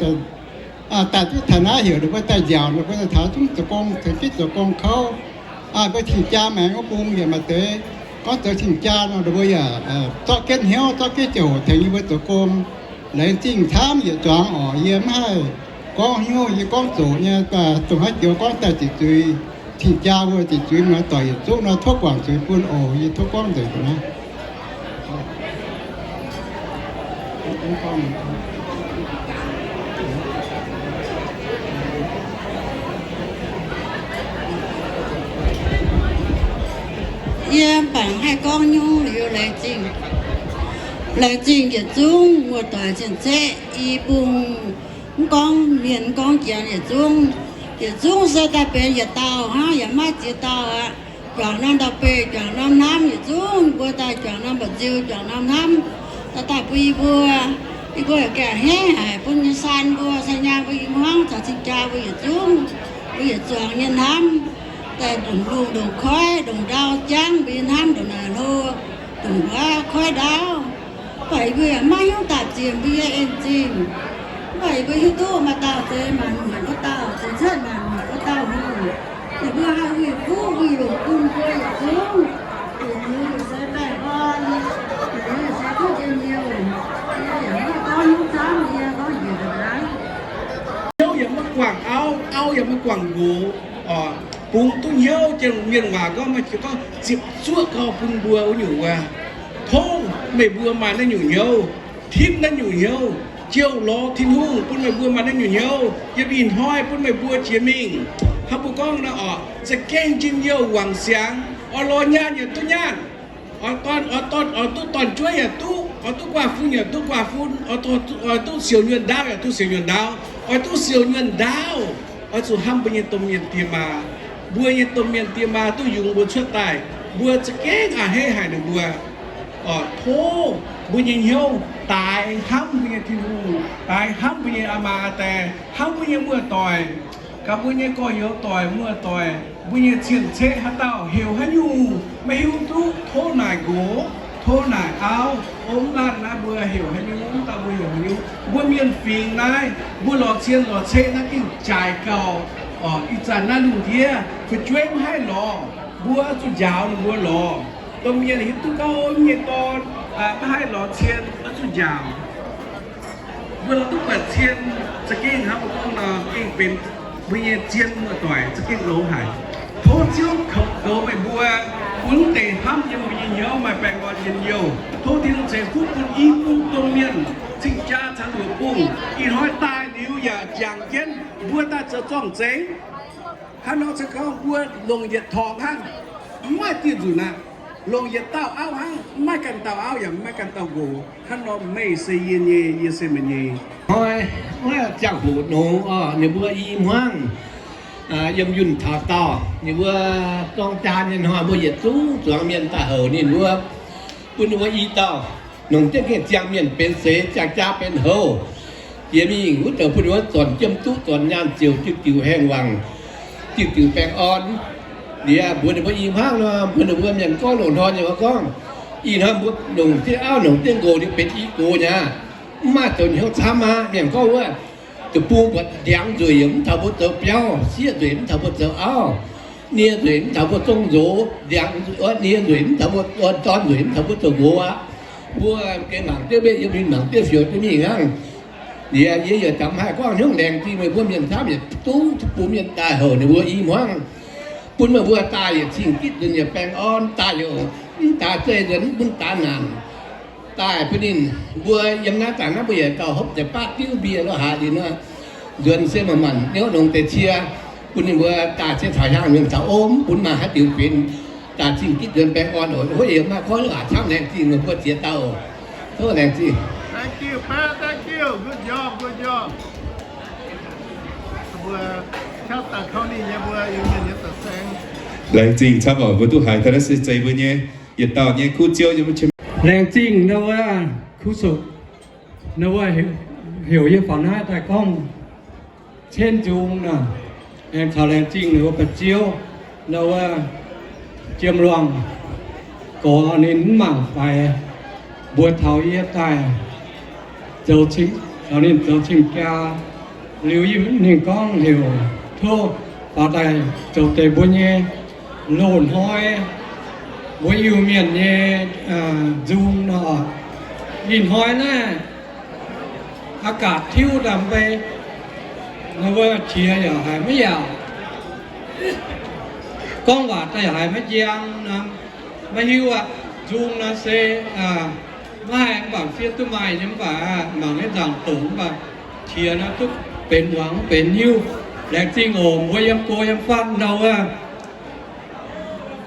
daaih duqv taux naaiv heuc ninh mbuo daaih nziaauc, ninh mbuo daaih taux zungv zoux gong, caux jienv zoux gong kouv. Mbuo cing-jaa maengx wuov bung yaac maaih deix gorngv zoux cing-jaa nor, ninh mbuo yaac zorqv jienv hnyouv, zorqv jienv ziangh hoc tengx yie mbuo zoux gong. Laengz zingh camv yietc zuangx oc. Yie mv haih gorngv hnyouv, yie gorngv zoqc nyei, dongh haaix joux gorngv daaih ziqc zuiz. Cing-jaa mbuo ziqc zuiz muoz-doic yietc zungv nor tov guangc zuiz bun oc. Yie tov gorngv nzengc naaiv. Yie mv baac haih gorngv nyungc liuz, laengz zingh, laengz zingh yietc zungv muoz-doic cien-ceqv i bung, mv gorngv mienh, mv gorngv janx, yietc zungv, yietc zungv se daaih benx yietc dauh hnangv, yaac maiv ziex dauh aqv. Juangc norm ndau-beih, juangc norm hnamv, yietc zungv mbuo daaih juangc norm mba'nziu, juangc norm hnamv, daaih daaih bun yie mbuo. Yie mbuo yaac gengh a'hneiv haic bun nyei saan mbuo, sai nyaang mbuo, i hmuangv caux cing-jaa mbuo yietc zungv, mbuo yietc zuangx nyei hnamv daaih ndongc lungh ndongc koiv, ndongc ndau jangv mbuo nyei hnamv, ndongc naaic hlo, ndongc wuov koiv ndaauv. Mv baac yie mbuo yaac maiv hiuv daaih ziex mbuo nyei en-zingh. Mv baac yie mbuo hiuv duqv maaih dauh se maanc muotc wuov dauh, se cuotv maanc muotc wuov dauh hungh. Yie mbuo haih wuih fuqv wuih longc bun mbuo yietc zungv, yietc liuz se baengh orn, yietc liuz se duqv njien-youh. Yie yaac maiv gorngv hnyouv camv, yie gorngv njiec ga'naaiv. Hnyouv yaac maiv guangc auv, auv yaac maiv guangc nqox. Bungx duqv hnyouv, jiex mienh waac gorngv, maaih jiex gorngv ziepc zuoqv gau bun mbuo wuov nyungc wuov. Tov meih mbuo maaih naaiv nyungc hnyouv, tipv naaiv nyungc hnyouv, Ziouv lorz Tin-Hungh bun meih mbuo maaih naaiv nyungc hnyouv, yiem ih hnoi bun meih mbuo jiex mingh. Hnangv mbuo gorngv nor oc, za'gengh njien-youh wangc siangx, oix lorz nyaanh yaac duqv nyaanh, oix dorn, oix dorn, oix duqv dorn-jueiv yaac duqv, oix duqv guaax fun yaac duqv guaax fun, oix duqv siouc nyuonh ndaauv yaac duqv siouc nyuonh ndaauv, oix duqv siouc nyuonh ndaauv. Oix zuqc hnamv mbuo nyei domh mienh diex maa. Mbuo nyei domh mienh diex maa duqv yungz mbuo cuotv daaih, mbuo za'gengh a'hneiv haic ninh mbuo. Oc, tov mbuo nyei hnyouv daaix hnamv mbuo nyei Tin-Hungh, daaix hnamv mbuo nyei aa maa aa die, hnamv mbuo nyei muoz-doic, gaax mbuo nyei gorx-youz doic, muoz-doic, mbuo nyei cien-ceqv haaix dauh heuc haaix nyungc maiv hiuv duqv, tov naaic nqox, tov naaic auv, o mv laanh naaiv mbuo heuc haaix nyungc, mv dauh mbuo heuc haaix nyungc. Mbuo mienh fingx naaiv, mbuo lorz cien lorz ceqv naaiv gengh jaaix gau. Oc, ih zanc naaiv lungh ndiev fu'jueiv mv haih lorz, mbuo zuqc njaaux ninh mbuo lorz. Domh mienh hiuv duqv gauh nyei dorn, mv haih lorz cien, oix zuqc njaaux. Mbuo lorz duqv buatc cien, za'gengh hnangv mbuo gorngv nor, gengh benx mbuo nyei zien muoz-doic, za'gengh longx haic. Tov Ziouv kouv goux meih mbuo, bun mv deix hnamv yiem mbuo nyei hnyouv maaih baengh orn njien-youh. Tov Tin-Hungh ceix fuqv bun i bung domh mienh cing-jaa caux luoqc bung. Ih hnoi daaih liuz yaac jangx jienv mbuo daaih zoux zorng-zengx. Hnangv nor se gorngv mbuo longc yietc torngx hnangv, mv maaih dieh nzunc aqv. Longc yietc dauh auv hnangv, mv maaih ganh dauh auv yaac mv maaih ganh dauh nqox. Hnangv nor meih se yie nyei, yie se meih nyei. Hnoi wuov ziangh hoc nongx oc, ninh mbuo i hmuangv yiem yunh taux daauh, ninh mbuo dorng jaa nyei hnoi mbuo yietc zungv zuangx mienh daaih houc ninh mbuo, bun ninh mbuo i dauh. Nongc jienv gengh ziangh mienh benx seix, ziangh jaa benx houx. Jiex mingh wuov douc bun ninh mbuo zornc jiem duqv, zornc nyaanh ziouc diuh diuc haengh wangc, diuh diuc baengh orn. Liuz mbuox ninh mbuo i hmuangv nor, mbuox ninh mbuo mienh gorngv loz-hnoi nyei gorngv, ih hnoi mbuo nongc jienv auv nongc jienv nqox liuz benx i gox nyei aqv. Mv maaih zoux hnyouv camv aqv. Mienh gorngv wuov, deic-bung buatc ndiangx nzueic mv taux mbuo zoux biauv, sieqv nzueic mv taux mbuo zoux auv, nie nzueic mv taux mbuo zong nzox, ndiangx, nie nzueic mv taux mbuo, dorn nzueic mv taux mbuo zoux nqox aqv. Mbuo gengh mangc jienv mingh, yiem ninh mangc jienv fioux jienv mingh hnangv. Liuz yie yaac jangx haih gorngv hnyouv laengz zingh meih mbuo mienh camv yietc zungv bun mienh daaih houc ninh mbuo i hmuangv, bun meih mbuo daaih yietc cing-gitv nzunc yietc baengh orn, daaih youc mv daaih zeiv nzuonx mv daaih naanc. Daaih bun ninh mbuo yiem naaiv daaih naaiv mbuo yietc dauh hopv deix baav diuv mbie lo haaix liuz nor, nzuonx se manc-manc niouv longx deix cie, bun ninh mbuo daaih se taux hiaangx nzuonx taux ov, mv bun maaih haaix diuc benx daaih cing-gitv nzuonx baengh orn oc. Huv yie maaih gorngv waac camv laengz zingh meih mbuo ziex dauh oc. Tov laengz zingh. Laengz zingh camv oc, mbuo duqv haiz daaih naaiv se zeiz mbuo nyei yietc dauh nyei kuv ziouv nyei. Laengz zingh ndau wuov kuv sou, ndau wuov heuc yie faaux naaiv daaih gorngv cen nzung nor, aengx caux laengz zingh ndau wuov ba'ziouv, ndau wuov jiem luangh gorx ninh mv mangc faix, mbuox taux yie daaih zoux cing, caux ninh zoux cing-jaa. Liuz yie ninh gorngv heuc tov faaux daaih zoux deix mbuo nyei loz-hnoi, mbuo Iu-Mienh nyei nzung nor. Ih hnoi naaiv aqv gaax tiuv daaih mv bei, wuov qiex yaac haiz maiv yaauc, gorngv waac daaih yaac haiz maiv njang nor, maiv hiuv aqv. Nzung nor se maiv haih mv baac fiev duqv maaih nyei mv baac mangc nyei nzaangc doqc mv baac qiex nor duqv benx muangx mv benx hiuv. Laengz zingh oc, mbuo yiem go yiem fatv ndau wuov.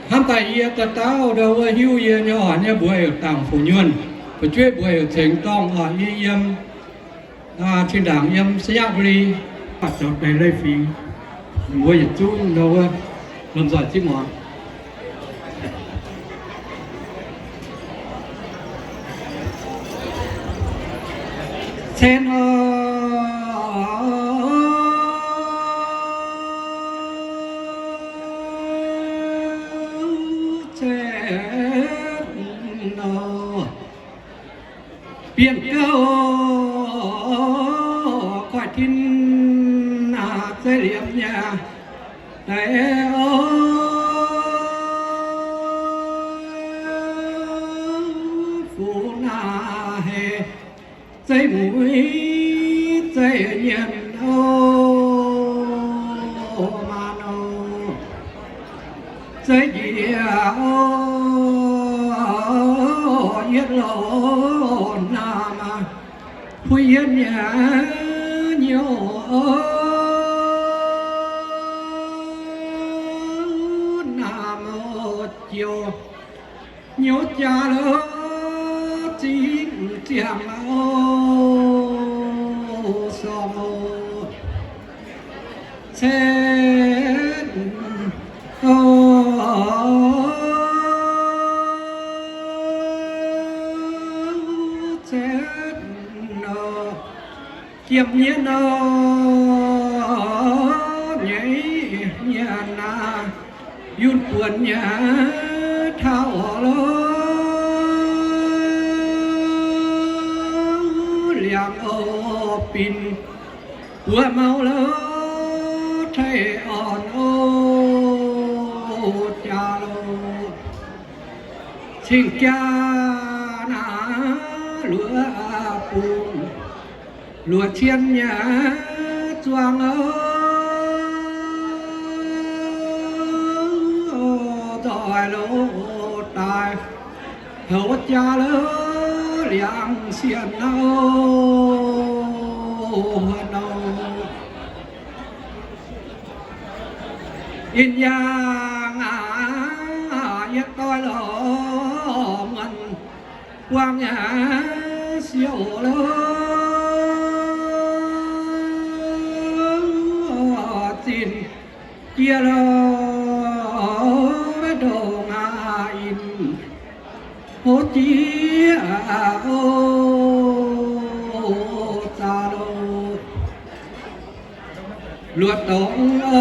Hnamv daaih yie dauh dauh ndau wuov hiuv yie nyei oc, nyei mbuox heuc Dangc Fuc Nyuonh, fu'jueiv mbuox heuc Ceng Dorngh oc. Yie yiem Cing-Ndaangc, yiem Sainyabuli, zoux deix leiz-fingx, mbuo yietc zungv ndau wuov lomh nzoih zipv muangx. Cen o, cen o. Bienh gouv koiv tin, zeiv liemh nyei deix o, fuqv naaiv hei, zeiv muiz zeiv nyiemc o, maanh o, zeiv njiec o, yietv lo naamh aqv. Puix yietv nyei nyouz, naamh joux nyouz jaax lorqc, zingh ziangh oc, sorng oc, cen oc, cen oc. Jiem nyei nor, nyeiz nyei naaiv, yunc buonc nyei taux oc lo, liangx oc binc buo mouh lo, teiv orn oc, jaax lo, cing jaa naaiv luoqc bung, luoqc cien nyei zuangx oc, nzoih lo daaih, houc jaa lo liangx sienx oc, nor. Inh yaangh aac, yietv doix lorz muonc buangh nyei siouc lo, zinh jiex lo, ndongc aac inh hov jiex oc, zaax lo, luoqc dongz oc,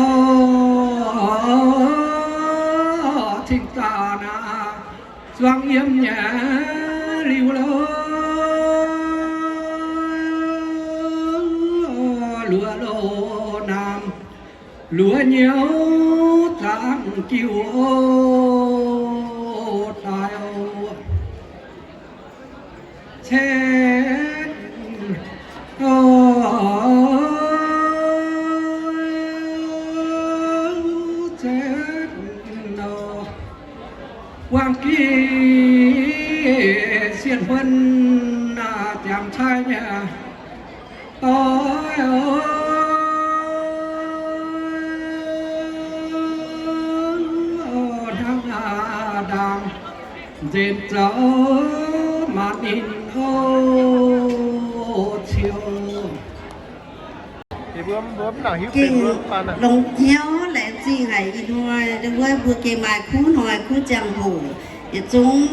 cing zaax naaiv zuangx yiem nyei liuz lo, luoqc lo naamh luoqc nyouz zaangc jiuc oc, daaih oc, cen oc, cen oc. Wangc gih sienh huon naaiv ziangx cai nyei doix oc, hnangv ndaangc nzenc zoux maanc ninh oc, ciouv. Gengh longx hnyouv laengz zingh haic ih hnoi ndau wuov mbuo gengh maaih kuv hnoi kuv ziangh hoc, yietc zungv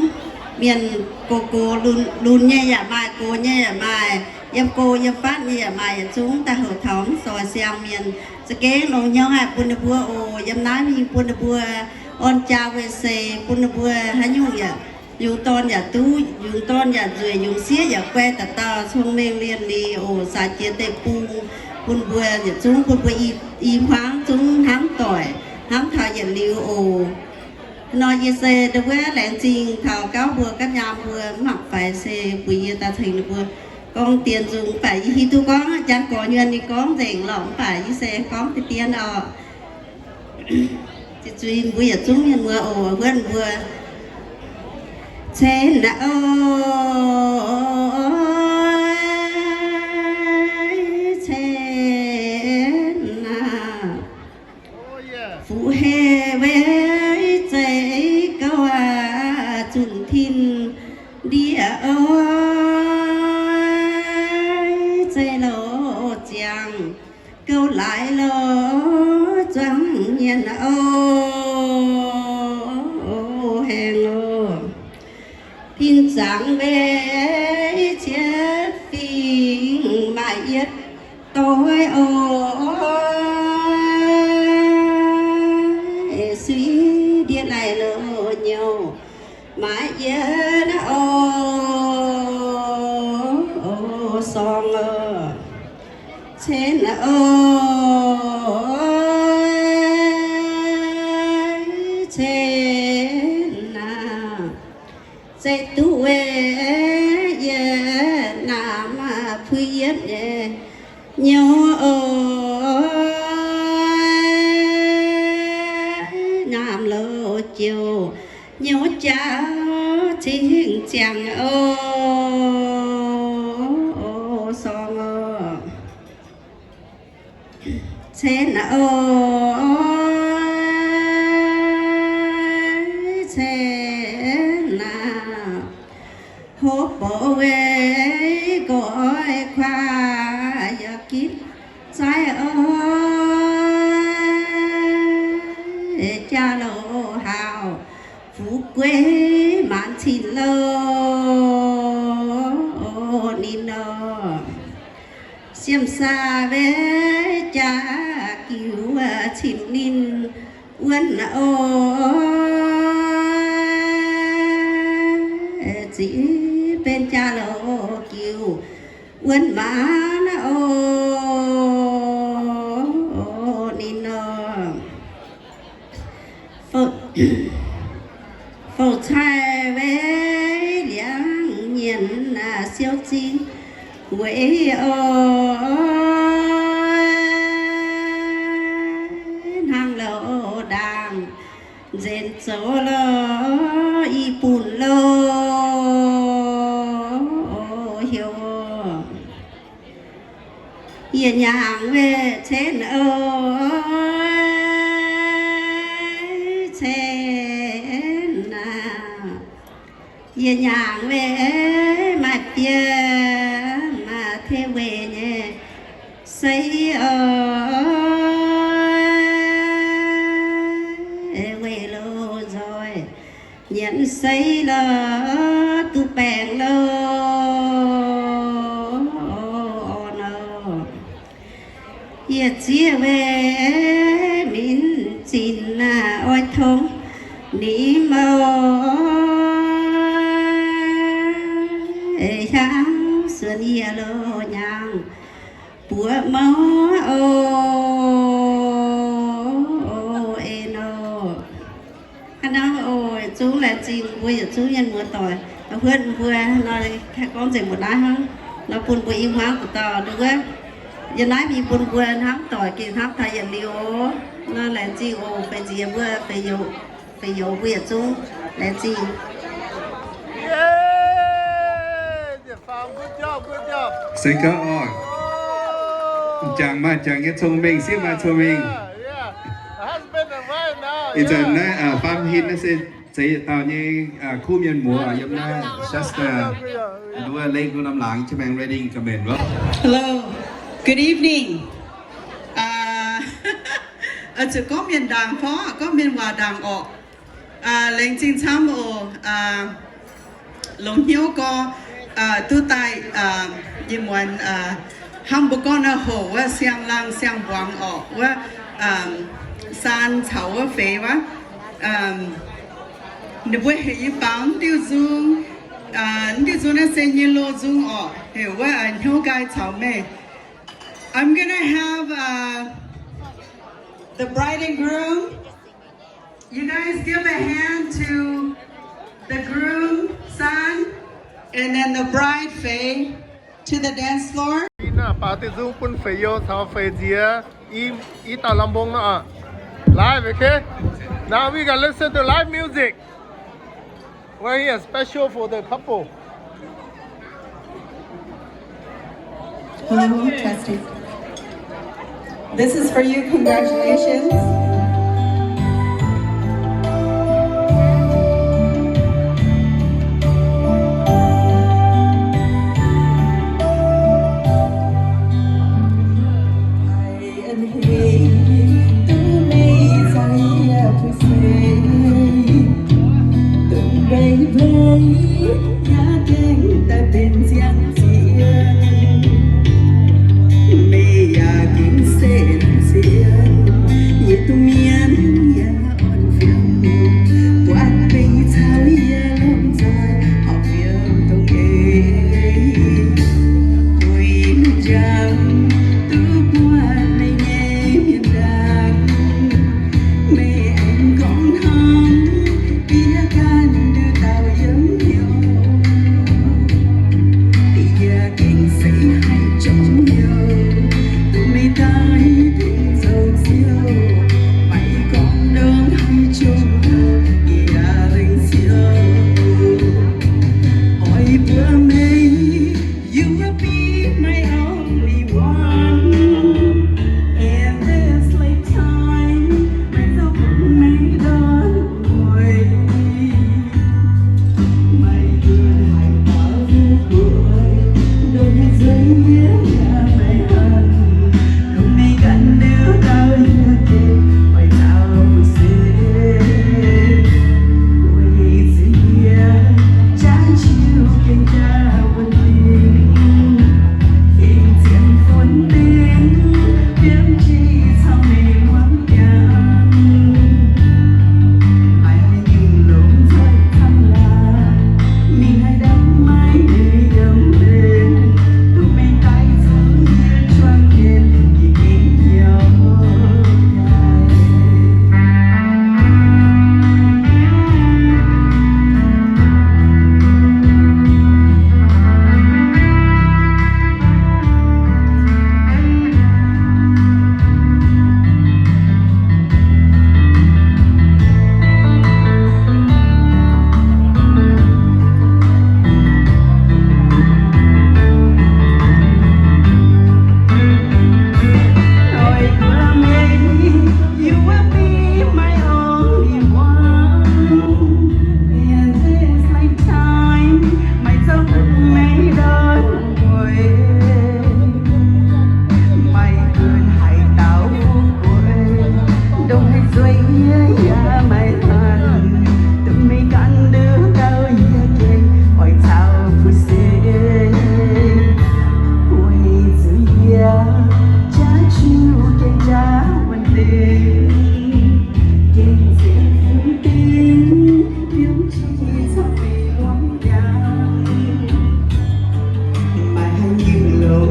mienh gox gox lunx nyei yaac maaih, gox nyei yaac maaih, yiem go yiem fatv nyei yaac maaih, yietc zungv daaih houc taux mv zoih siang mienh. Za'gengh longx hnyouv haic bun ninh mbuo oc. Yiem naaiv mingh bun ninh mbuo orn jaa weih seix, bun ninh mbuo haaix nyungc yaac, yungz dorn yaac duqv, yungz dorn yaac nzueic, yungz sieqv yaac guai, dauh dauh cong-mengh lienh liz oc, saax jiex deic-bung, bun mbuo yietc zungv, bun mbuo i, i hmuangv zungv hnamv doic, hnamv taux yietc liuz oc. Nor yie se ndau wuov laengz zingh taux gauv mbuo gaav nyaam mbuo mv mangc faix se mbuox yie daaih tengx ninh mbuo gorngv dien nzung, mv baac yie hiuv duqv gorngv jangx gorx nyuonh ninh gorngv nzengc lorqc, mv baac yie se gorngv deix dien oc. Zuiz zuiz mbuo yietc zungv mienh muoz oc, wuonv mbuo. Cen aac, cen aac, fuqv heh weic zeiv gouv aac, zunh tin ndiev oc, zeiv loz ziangh gouv laaix loz zuangx nyienx oc, haengh oc. Tin zaangc weic cietv fingx maaih yietv doix oc, suiv ndiev laih loz nyouz maaih yietv oc, sorng oc, cen oc, cen aac. Zeiv duqv weic yie naamh puix yietv nyei nyouz oc, nyaam loz jouh nyouz jauv cingx ziangx oc. Cen oix, cen aah, hopv bouc weic gorx kuaaiv yaac ginv zaiv oix, jaa-louc hauh fu'jueiv maanc cin-lou ninh nor. Siem saa weic jaa-giuv cin ninh wuonv oix, ziqv benx jaa-louc giuv wuonv maanc oix ninh nor. Fouv-caih weic liangv nyienx siou zingh weic oix, hnangv louc ndaangc nzenc zoux lorz i bun lou heuc. Yie nyaangc weic cen oix, cen aah, yie nyaangc weic maaih biei maaih tei weic nyei sei oix, weic loz-nzoih nyienx sei lorz duqv baengc lou nor. Yie zieqv weic minc zinh naaiv oix tongx ninh mouz, hiaangx suonc yie loz-nyaangc buoz mouz oc, en oc. Hnangv naaiv oc, yietc zungv laengz zingh mbuo yietc zungv mienh muoz-doic, huotv mbuo nor, gorngv nzengc mbuo naaiv hnangv nor, bun mbuo i hmuangv dauh nduov. Yiem naaiv mingh bun mbuo hnamv doic gengh hnamv taux yietc liuz oc. Nor laengz zingh oc, feix nziex mbuo, feix youz mbuo yietc zungv laengz zingh. Se gorngv oc, jangx maaih jangx nyei cong-mengh, sieqv maaih cong-mengh. Ih zanc naaiv faam hin naaiv se zeix yietc dauh nyei kuv mienh muoz yiem naaiv Shasta, nduov Lakewood norm laangz, Chaminade Redding ga'maeqc wuov. Hello, good evening. Zuqc gorngv mienh ndaangc fai gorngv mienh waac ndaangc orqc? Laengz zingh camv oc. Longx hnyouv gorx duqv daaih ih muonz hnangv mbuo gorngv naaiv hoc wuov siang-laangh siang-mbuangz orqc, wuov saan caux wuov feix wuov. Ninh mbuo heuc yie baaux diuh nzung, diuh nzung naaiv se nyei loz nzung orqc, heuc wuov Hnyouv Nqaai Caux Meih. I'm gonna have the bride and groom. You guys give a hand to the groom, son, and then the bride, feix, to the dance floor. Ih naaiv baaux diuh nzung bun feix youz caux feix nziex i, i dauh lamh mbong nor. Live, okay? Now we gonna listen to live music. Right here, special for the couple. Hello, testing. This is for you. Congratulations.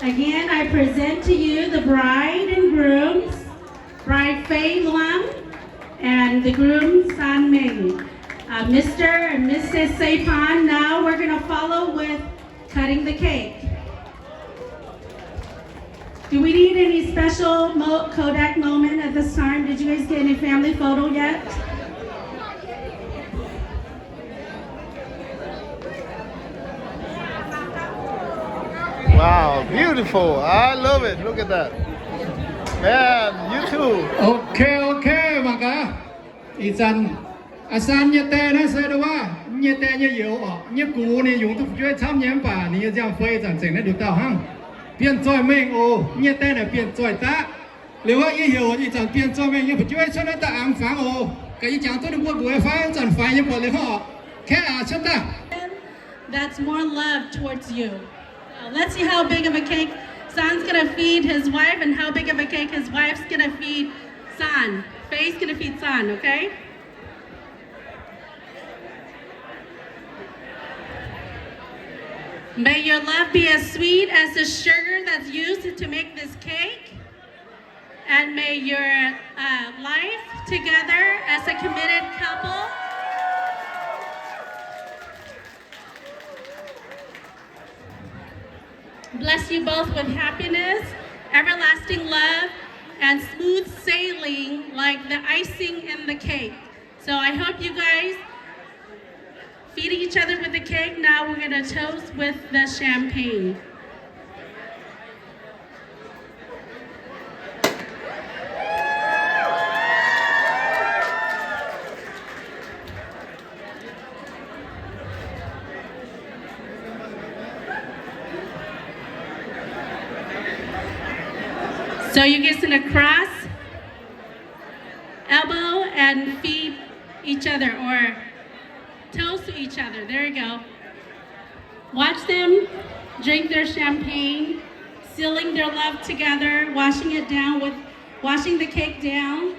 Again, I present to you the bride and grooms, bride Fei Luang and the groom San Ming. Uh, Mister and Missus Seipan, now we're gonna follow with cutting the cake. Do we need any special mo-, Kodak moment at this time? Did you guys get any family photo yet? Wow, beautiful. I love it. Look at that. Man, you too. Okay, okay, mangc gaax. Ih zanc, aa, San nyei die naaiv se nduov, nyei die nyei youz orqc, nyei gux ninh yungz duqv fu'jueiv camv nyei mv baac ninh nyei nziaamv-fei zanc zengc naaiv nduqc dauh hnangv. Bienh zoih mengh oc, nyei die naaic bienh zoih daqv. Liuz wuov yie heuc ih zanc bienh zoih mengh nyei fu'jueiv cuotv naaiv daaih angx fangx oc. Gaax yie jangx duqv ninh mbuo nduqc fai zanc faix nyei buatc liuz oc. Kaeqv aqc cuotv daaih. That's more love towards you. So let's see how big of a cake San's gonna feed his wife and how big of a cake his wife's gonna feed San. Fei's gonna feed San, okay? May your love be as sweet as the sugar that's used to make this cake. And may your, uh, life together as a committed couple bless you both with happiness, everlasting love, and smooth sailing like the icing in the cake. So I hope you guys feeding each other with the cake. Now we're gonna toast with the champagne. So you guys gonna cross elbow and feed each other or toast to each other. There you go. Watch them drink their champagne, sealing their love together, washing it down with, washing the cake down,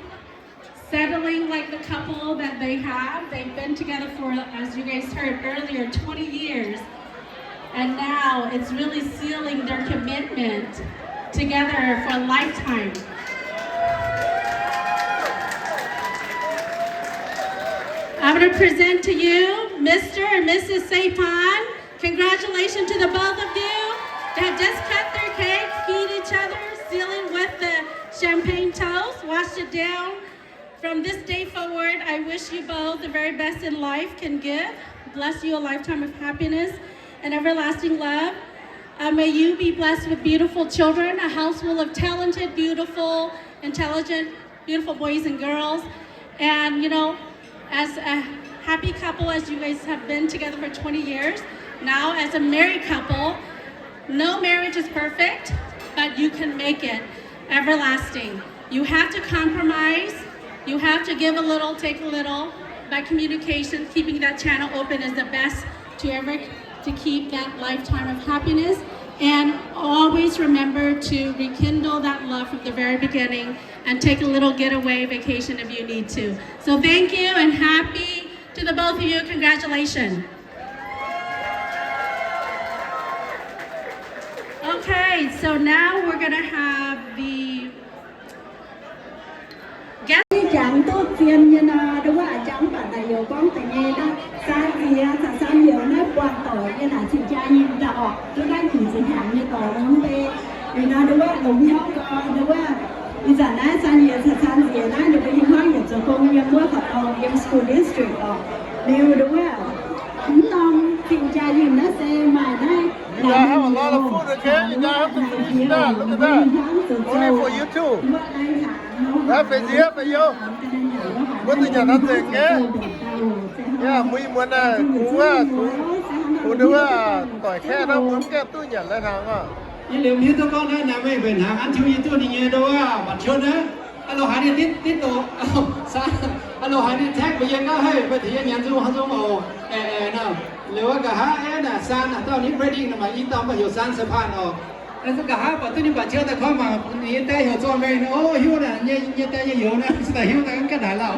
settling like the couple that they have. They've been together for, as you guys heard earlier, twenty years. And now it's really sealing their commitment together for a lifetime. I'm gonna present to you Mister and Missus Seipan. Congratulations to the both of you that just cut their cake, feed each other, sealing with the champagne toast, washed it down. From this day forward, I wish you both the very best in life can give. Bless you a lifetime of happiness and everlasting love. Uh, may you be blessed with beautiful children, a house full of talented, beautiful, intelligent, beautiful boys and girls. And, you know, as a happy couple, as you guys have been together for twenty years, now as a married couple, no marriage is perfect, but you can make it everlasting. You have to compromise. You have to give a little, take a little. By communication, keeping that channel open is the best to ever, to keep that lifetime of happiness. And always remember to rekindle that love from the very beginning and take a little getaway vacation if you need to. So thank you and happy to the both of you. Congratulations. Okay, so now we're gonna have the guest. Jangx duqv zien nyei nor, nduov wuov jangx baac naaic youz gorngv deix nyei naaiv, San nziex caux San youz naaiv buangh doic nyei naaic cing-jaa nyim daaih orqc, duqv naaiv njiec ziex hnyangx nyei doic nor mv bei. Liuz nor nduov wuov longx hnyouv gau, nduov wuov ih zanc naaiv San nziex caux San nziex naaiv ninh mbuo yiem hmuangv yietc zoux gong yiem wuov horqc dorngh yiem school district orqc. Liuz nduov wuov mv norm cing-jaa nyim naaiv se maaih naaiv Only for you two. Right, Fei Ziev, Fei Youh. Mbuo duqv nyanc naaiv nzengc nyei. Yaac mbuo ih muonz naaic kungx wuov, kungx, kungx nduov wuov doic kaeqv naaiv mbuo mv gaengh duqv nyanc lai hnaangx oc. Yie liemh hiuv duqv gorngv naaiv naaic meih mbenc hnaangx an tiuv yie duqv ninh nyei nduov wuov baac qiu naaiv. Aa loh haaix ninh ditv, ditv doqc, aa loh haaix ninh text mbuox yie gaav, hei, meih tengx yie nyanc nzung haaix nzung oc. Aeqv, aeqv, nor, liuz wuov nqa'haav aeqv naaic San naaic dauh ninh ready naaic maaih i dauh mv baac heuc San Saipan oc. Nqa'haav baac duqv ninh baac qiu daaih koi mangc ninh nyei die heuc Zorn Mengh, o, hiuv naaic, nyei die nyei youz naaiv, se daaih hiuv daaih mv gaengh naaic lauh.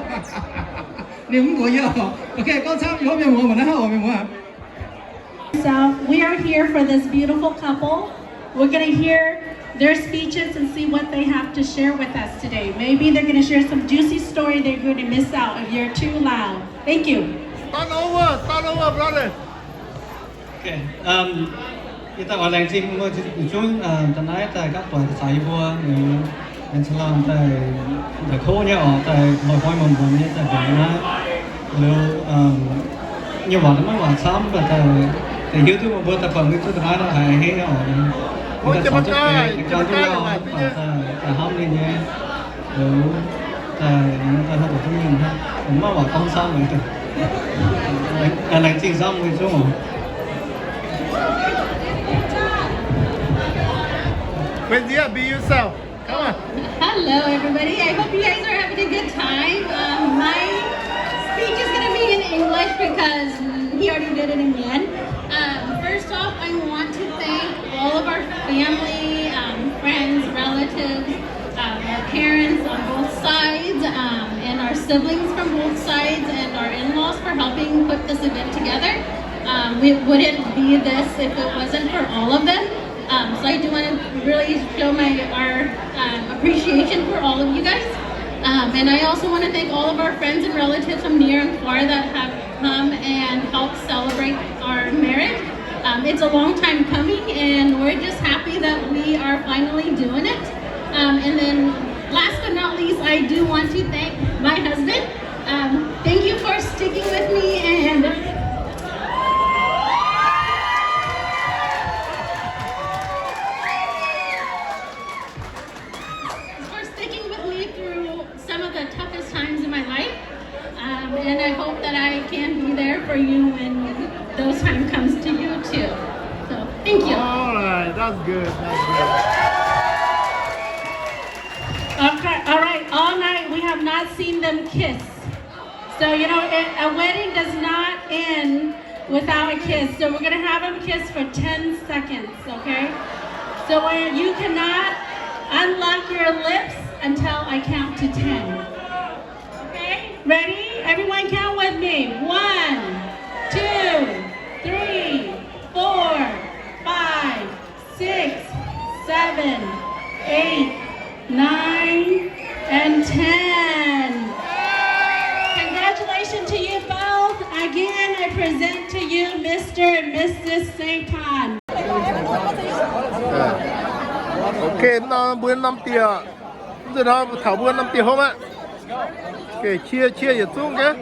Ninh mv mbuox yie oc. Okay, gorngv camv, yie hopv mienh muoz mangc naaiv oc, mienh muoz. So we are here for this beautiful couple. We're gonna hear their speeches and see what they have to share with us today. Maybe they're gonna share some juicy story that you're gonna miss out if you're too loud. Thank you. Start over, start over, brother. Okay, um, yie daaih oix laengz zingh mbuo zungv daaih naaiv daaih gapv doic daaih caux yie mbuo, aengx cingx laanh daaih ndaaih kouv nyei oc, daaih hnoi-hnoi muonz-muonz nyei daaih mbuox naaiv. Liuz, nyei waac maiv waac camv, mv baac daaih hiuv duqv meih mbuo daaih buatc mbuo duqv daaih naaiv nor haiz a'hneiv oc. Daaih caux duqv deix, daaih gauh duqv lauh, daaih hnamv ninh nyei. Liuz, daaih, daaih hnamv duqv mienh hnangv, maiv waac gorngv camv. Laengz zingh camv mbuo zungv oc. Wenjie, be yourself. Come on. Hello, everybody. I hope you guys are having a good time. Um, my speech is gonna be in English because he already did it in Mien. Um, first off, I want to thank all of our family, um, friends, relatives, um, our parents on both sides, um, and our siblings from both sides, and our in-laws for helping put this event together. Um, we wouldn't be this if it wasn't for all of them. Um, so I do wanna really show my, our, um, appreciation for all of you guys. Um, and I also wanna thank all of our friends and relatives from near and far that have come and helped celebrate our marriage. Um, it's a long time coming, and we're just happy that we are finally doing it. Um, and then last but not least, I do want to thank my husband. Um, thank you for sticking with me and for sticking with me through some of the toughest times in my life. Um, and I hope that I can be there for you when those time comes to you too. So, thank you. All right, that's good, that's good. Okay, all right, all night we have not seen them kiss. So, you know, a, a wedding does not end without a kiss. So we're gonna have them kiss for ten seconds, okay? So where you cannot unlock your lips until I count to ten. Okay? Ready? Everyone count with me. One, two, three, four, five, six, seven, eight, nine, and ten. Congratulations to you both. Again, I present to you Mister and Missus Satan. Ok, nor mbuo norm dieh, nzunc nor taux mbuo norm dieh hopv aqv. Ok, qiex qiex yietc zungv gaax.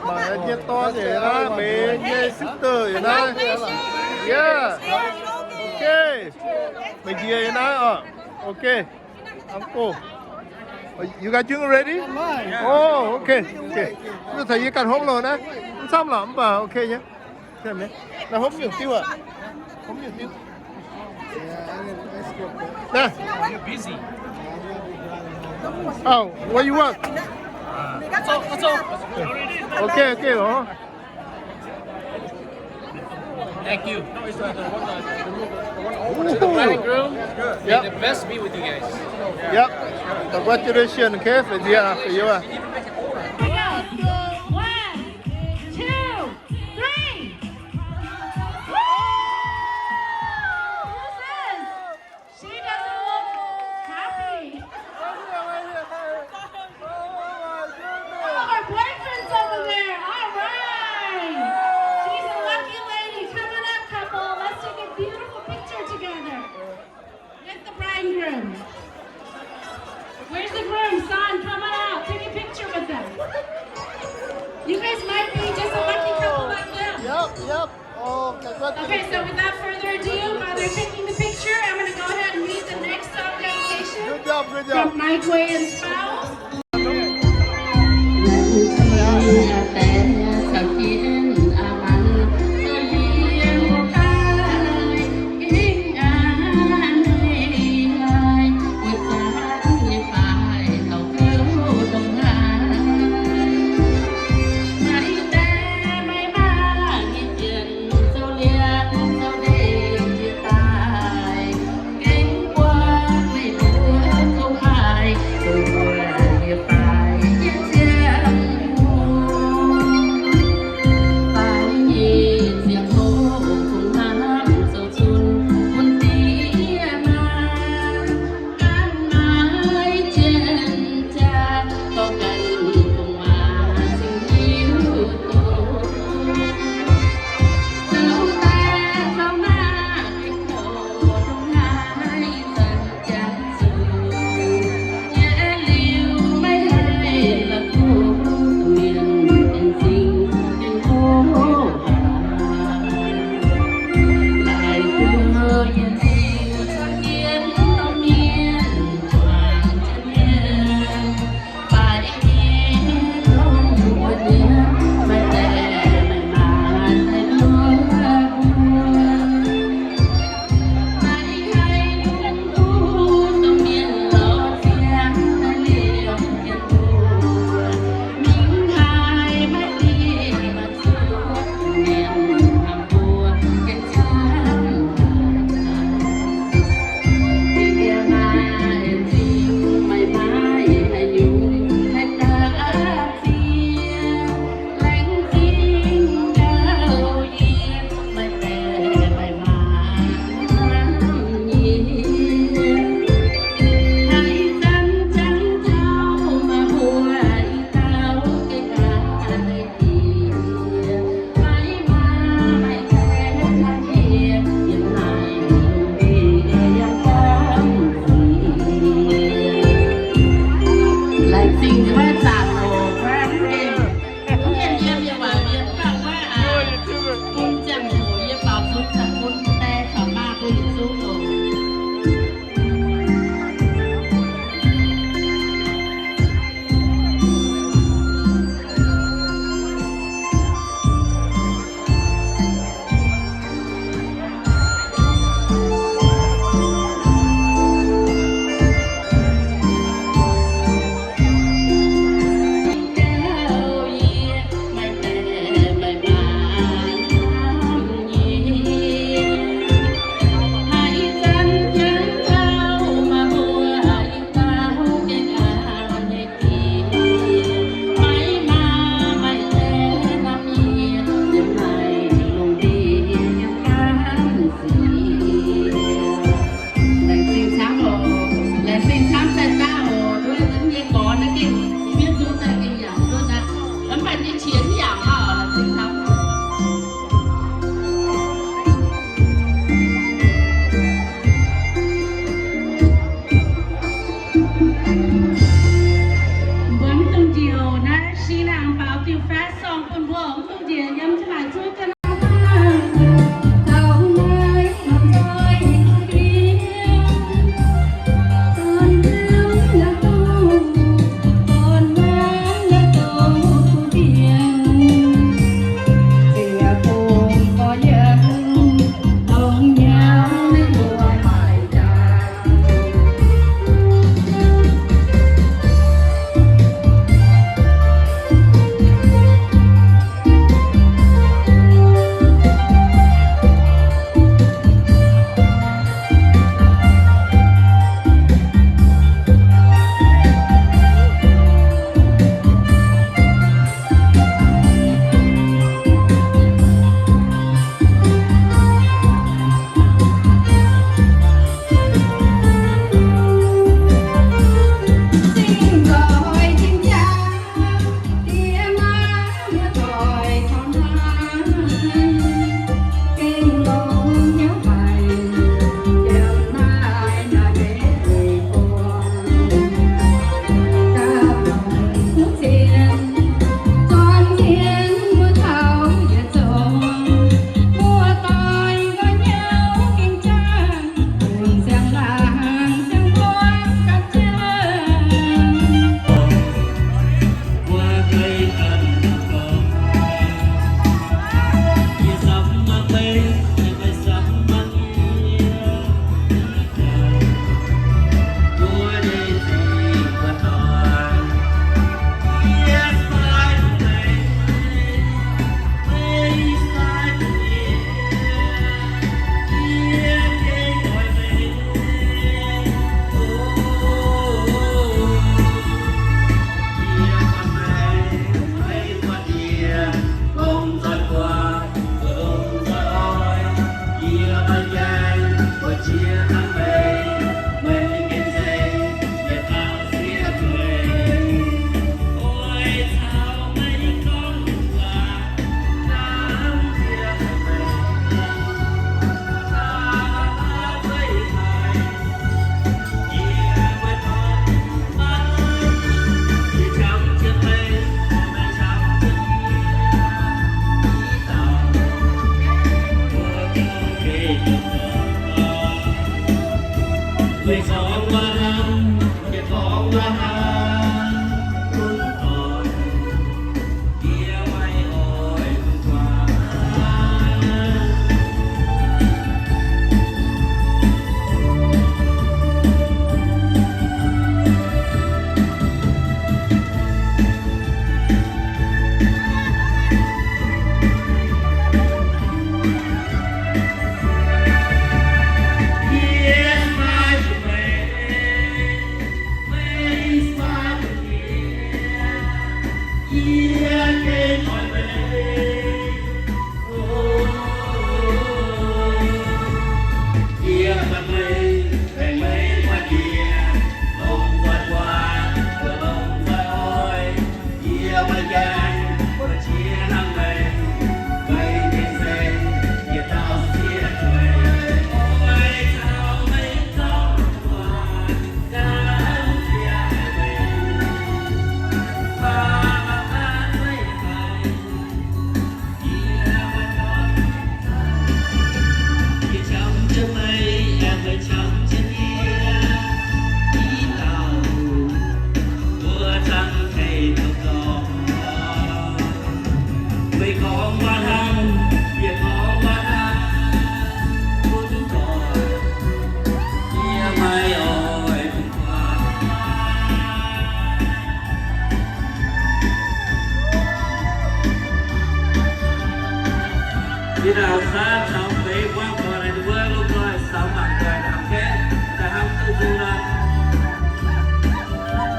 Maiv nyei dorn yaac naaiv, Meix nyei sister yaac naaiv. Yeah. Ok. Meix njiec yaac naaiv oc. Ok. Uncle. You guys doing ready? Oh, ok. Ok. Mv caux yie ganh hopv loh naaiv. Mv camv lorqc mv baac ok nyei. Naaiv hopv nyungc diuh aqv. Hopv nyungc diuh. Naaiv. Oh, what you want? That's all, that's all. Ok, ok, lorqc. Thank you. To the bride and groom, may the best be with you guys. Yep. Congratulations, okay, for the, uh, for you, uh. One, two, three. Woo! Who's this? She doesn't look happy. Oh, her boyfriend's over there. All right. She's a lucky lady. Come on up, couple. Let's take a beautiful picture together with the bride and groom. Where's the groom? Son, come on out. Take a picture with them. You guys might be just a lucky couple like them. Yep, yep. Oh, congratulations. Okay, so without further ado, while they're taking the picture, I'm gonna go ahead and read the next song dedication. Good job, good job. From Mike Way and spouse.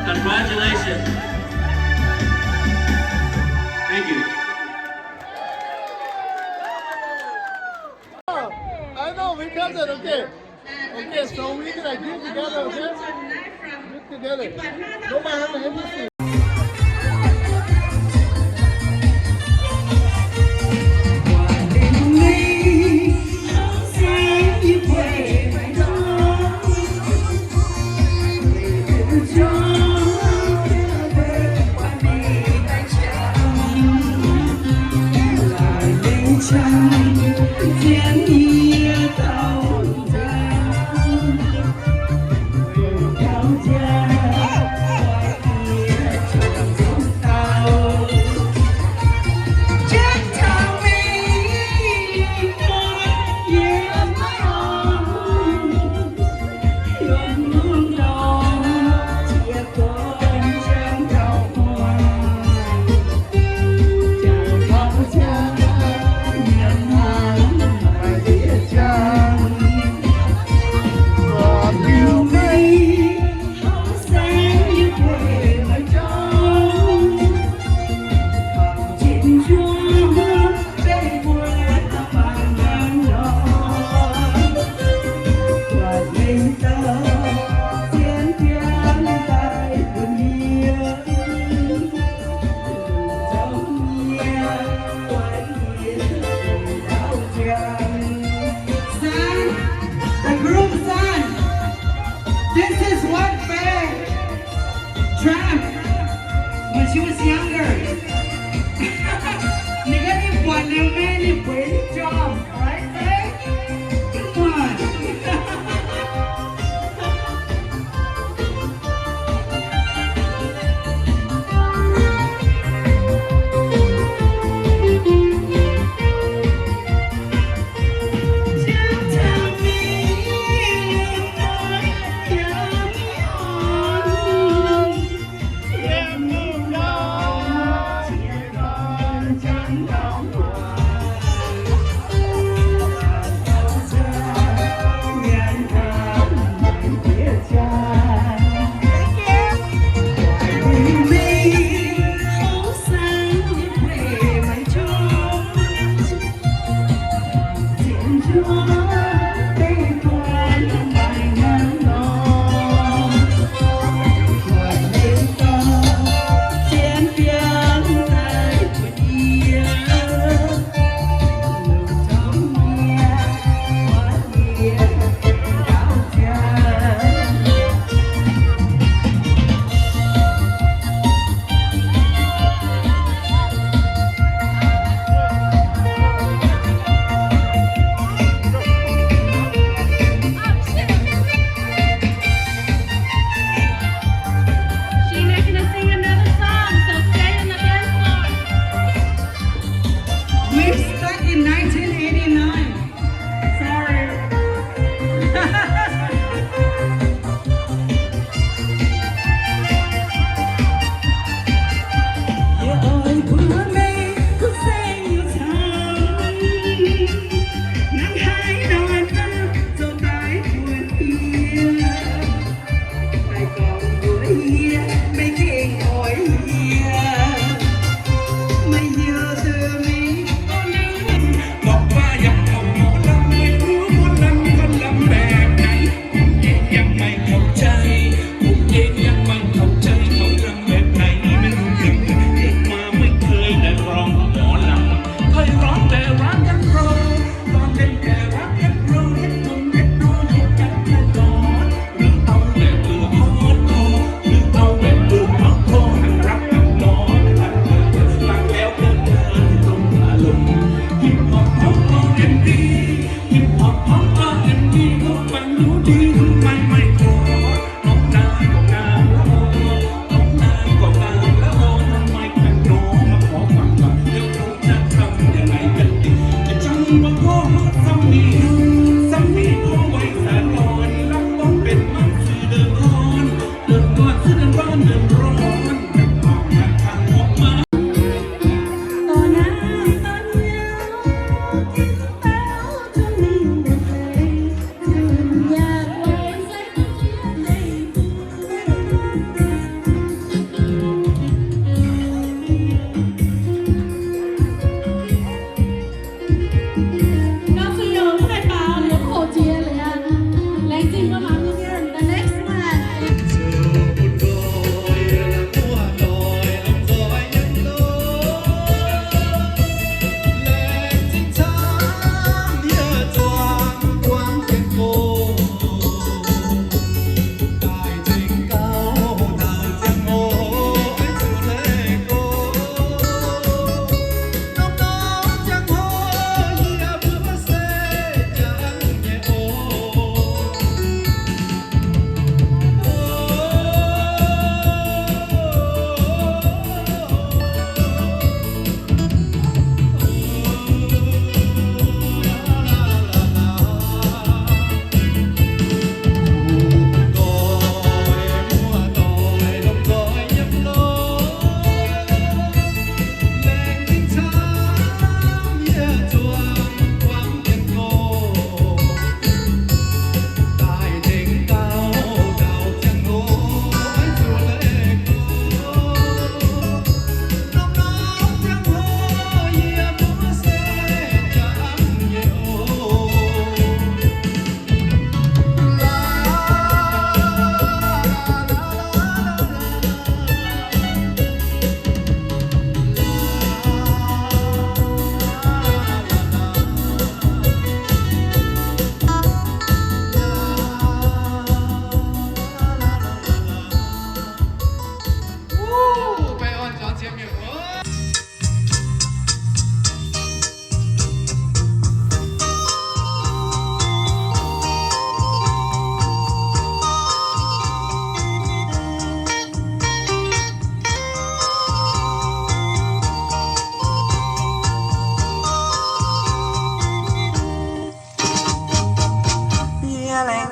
Congratulations. Thank you. I know, we got that, okay. Okay, so we gonna do it together, okay? Do it together. Nobody have anything.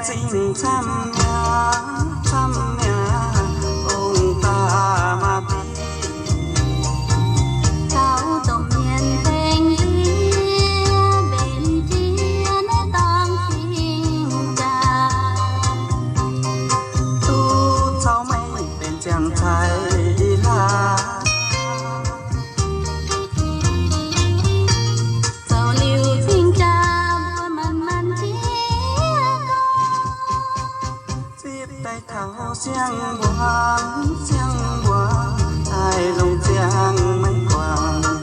Zingh camv mi'aqv, camv mi'aqv, ong-baaix maa-bieiv. Taux domh mienh dengv ndiev mbenc jiex naaiv dorngx cing-jaa. Duqv caux meih benx ziangh caix hlaax. Zoux liuz cing-jaa mbuo manc-manc jiex gorngv, zipv daaih taux siang-mbuangz, siang-mbuangz daaih longc ziangh maiv guangc.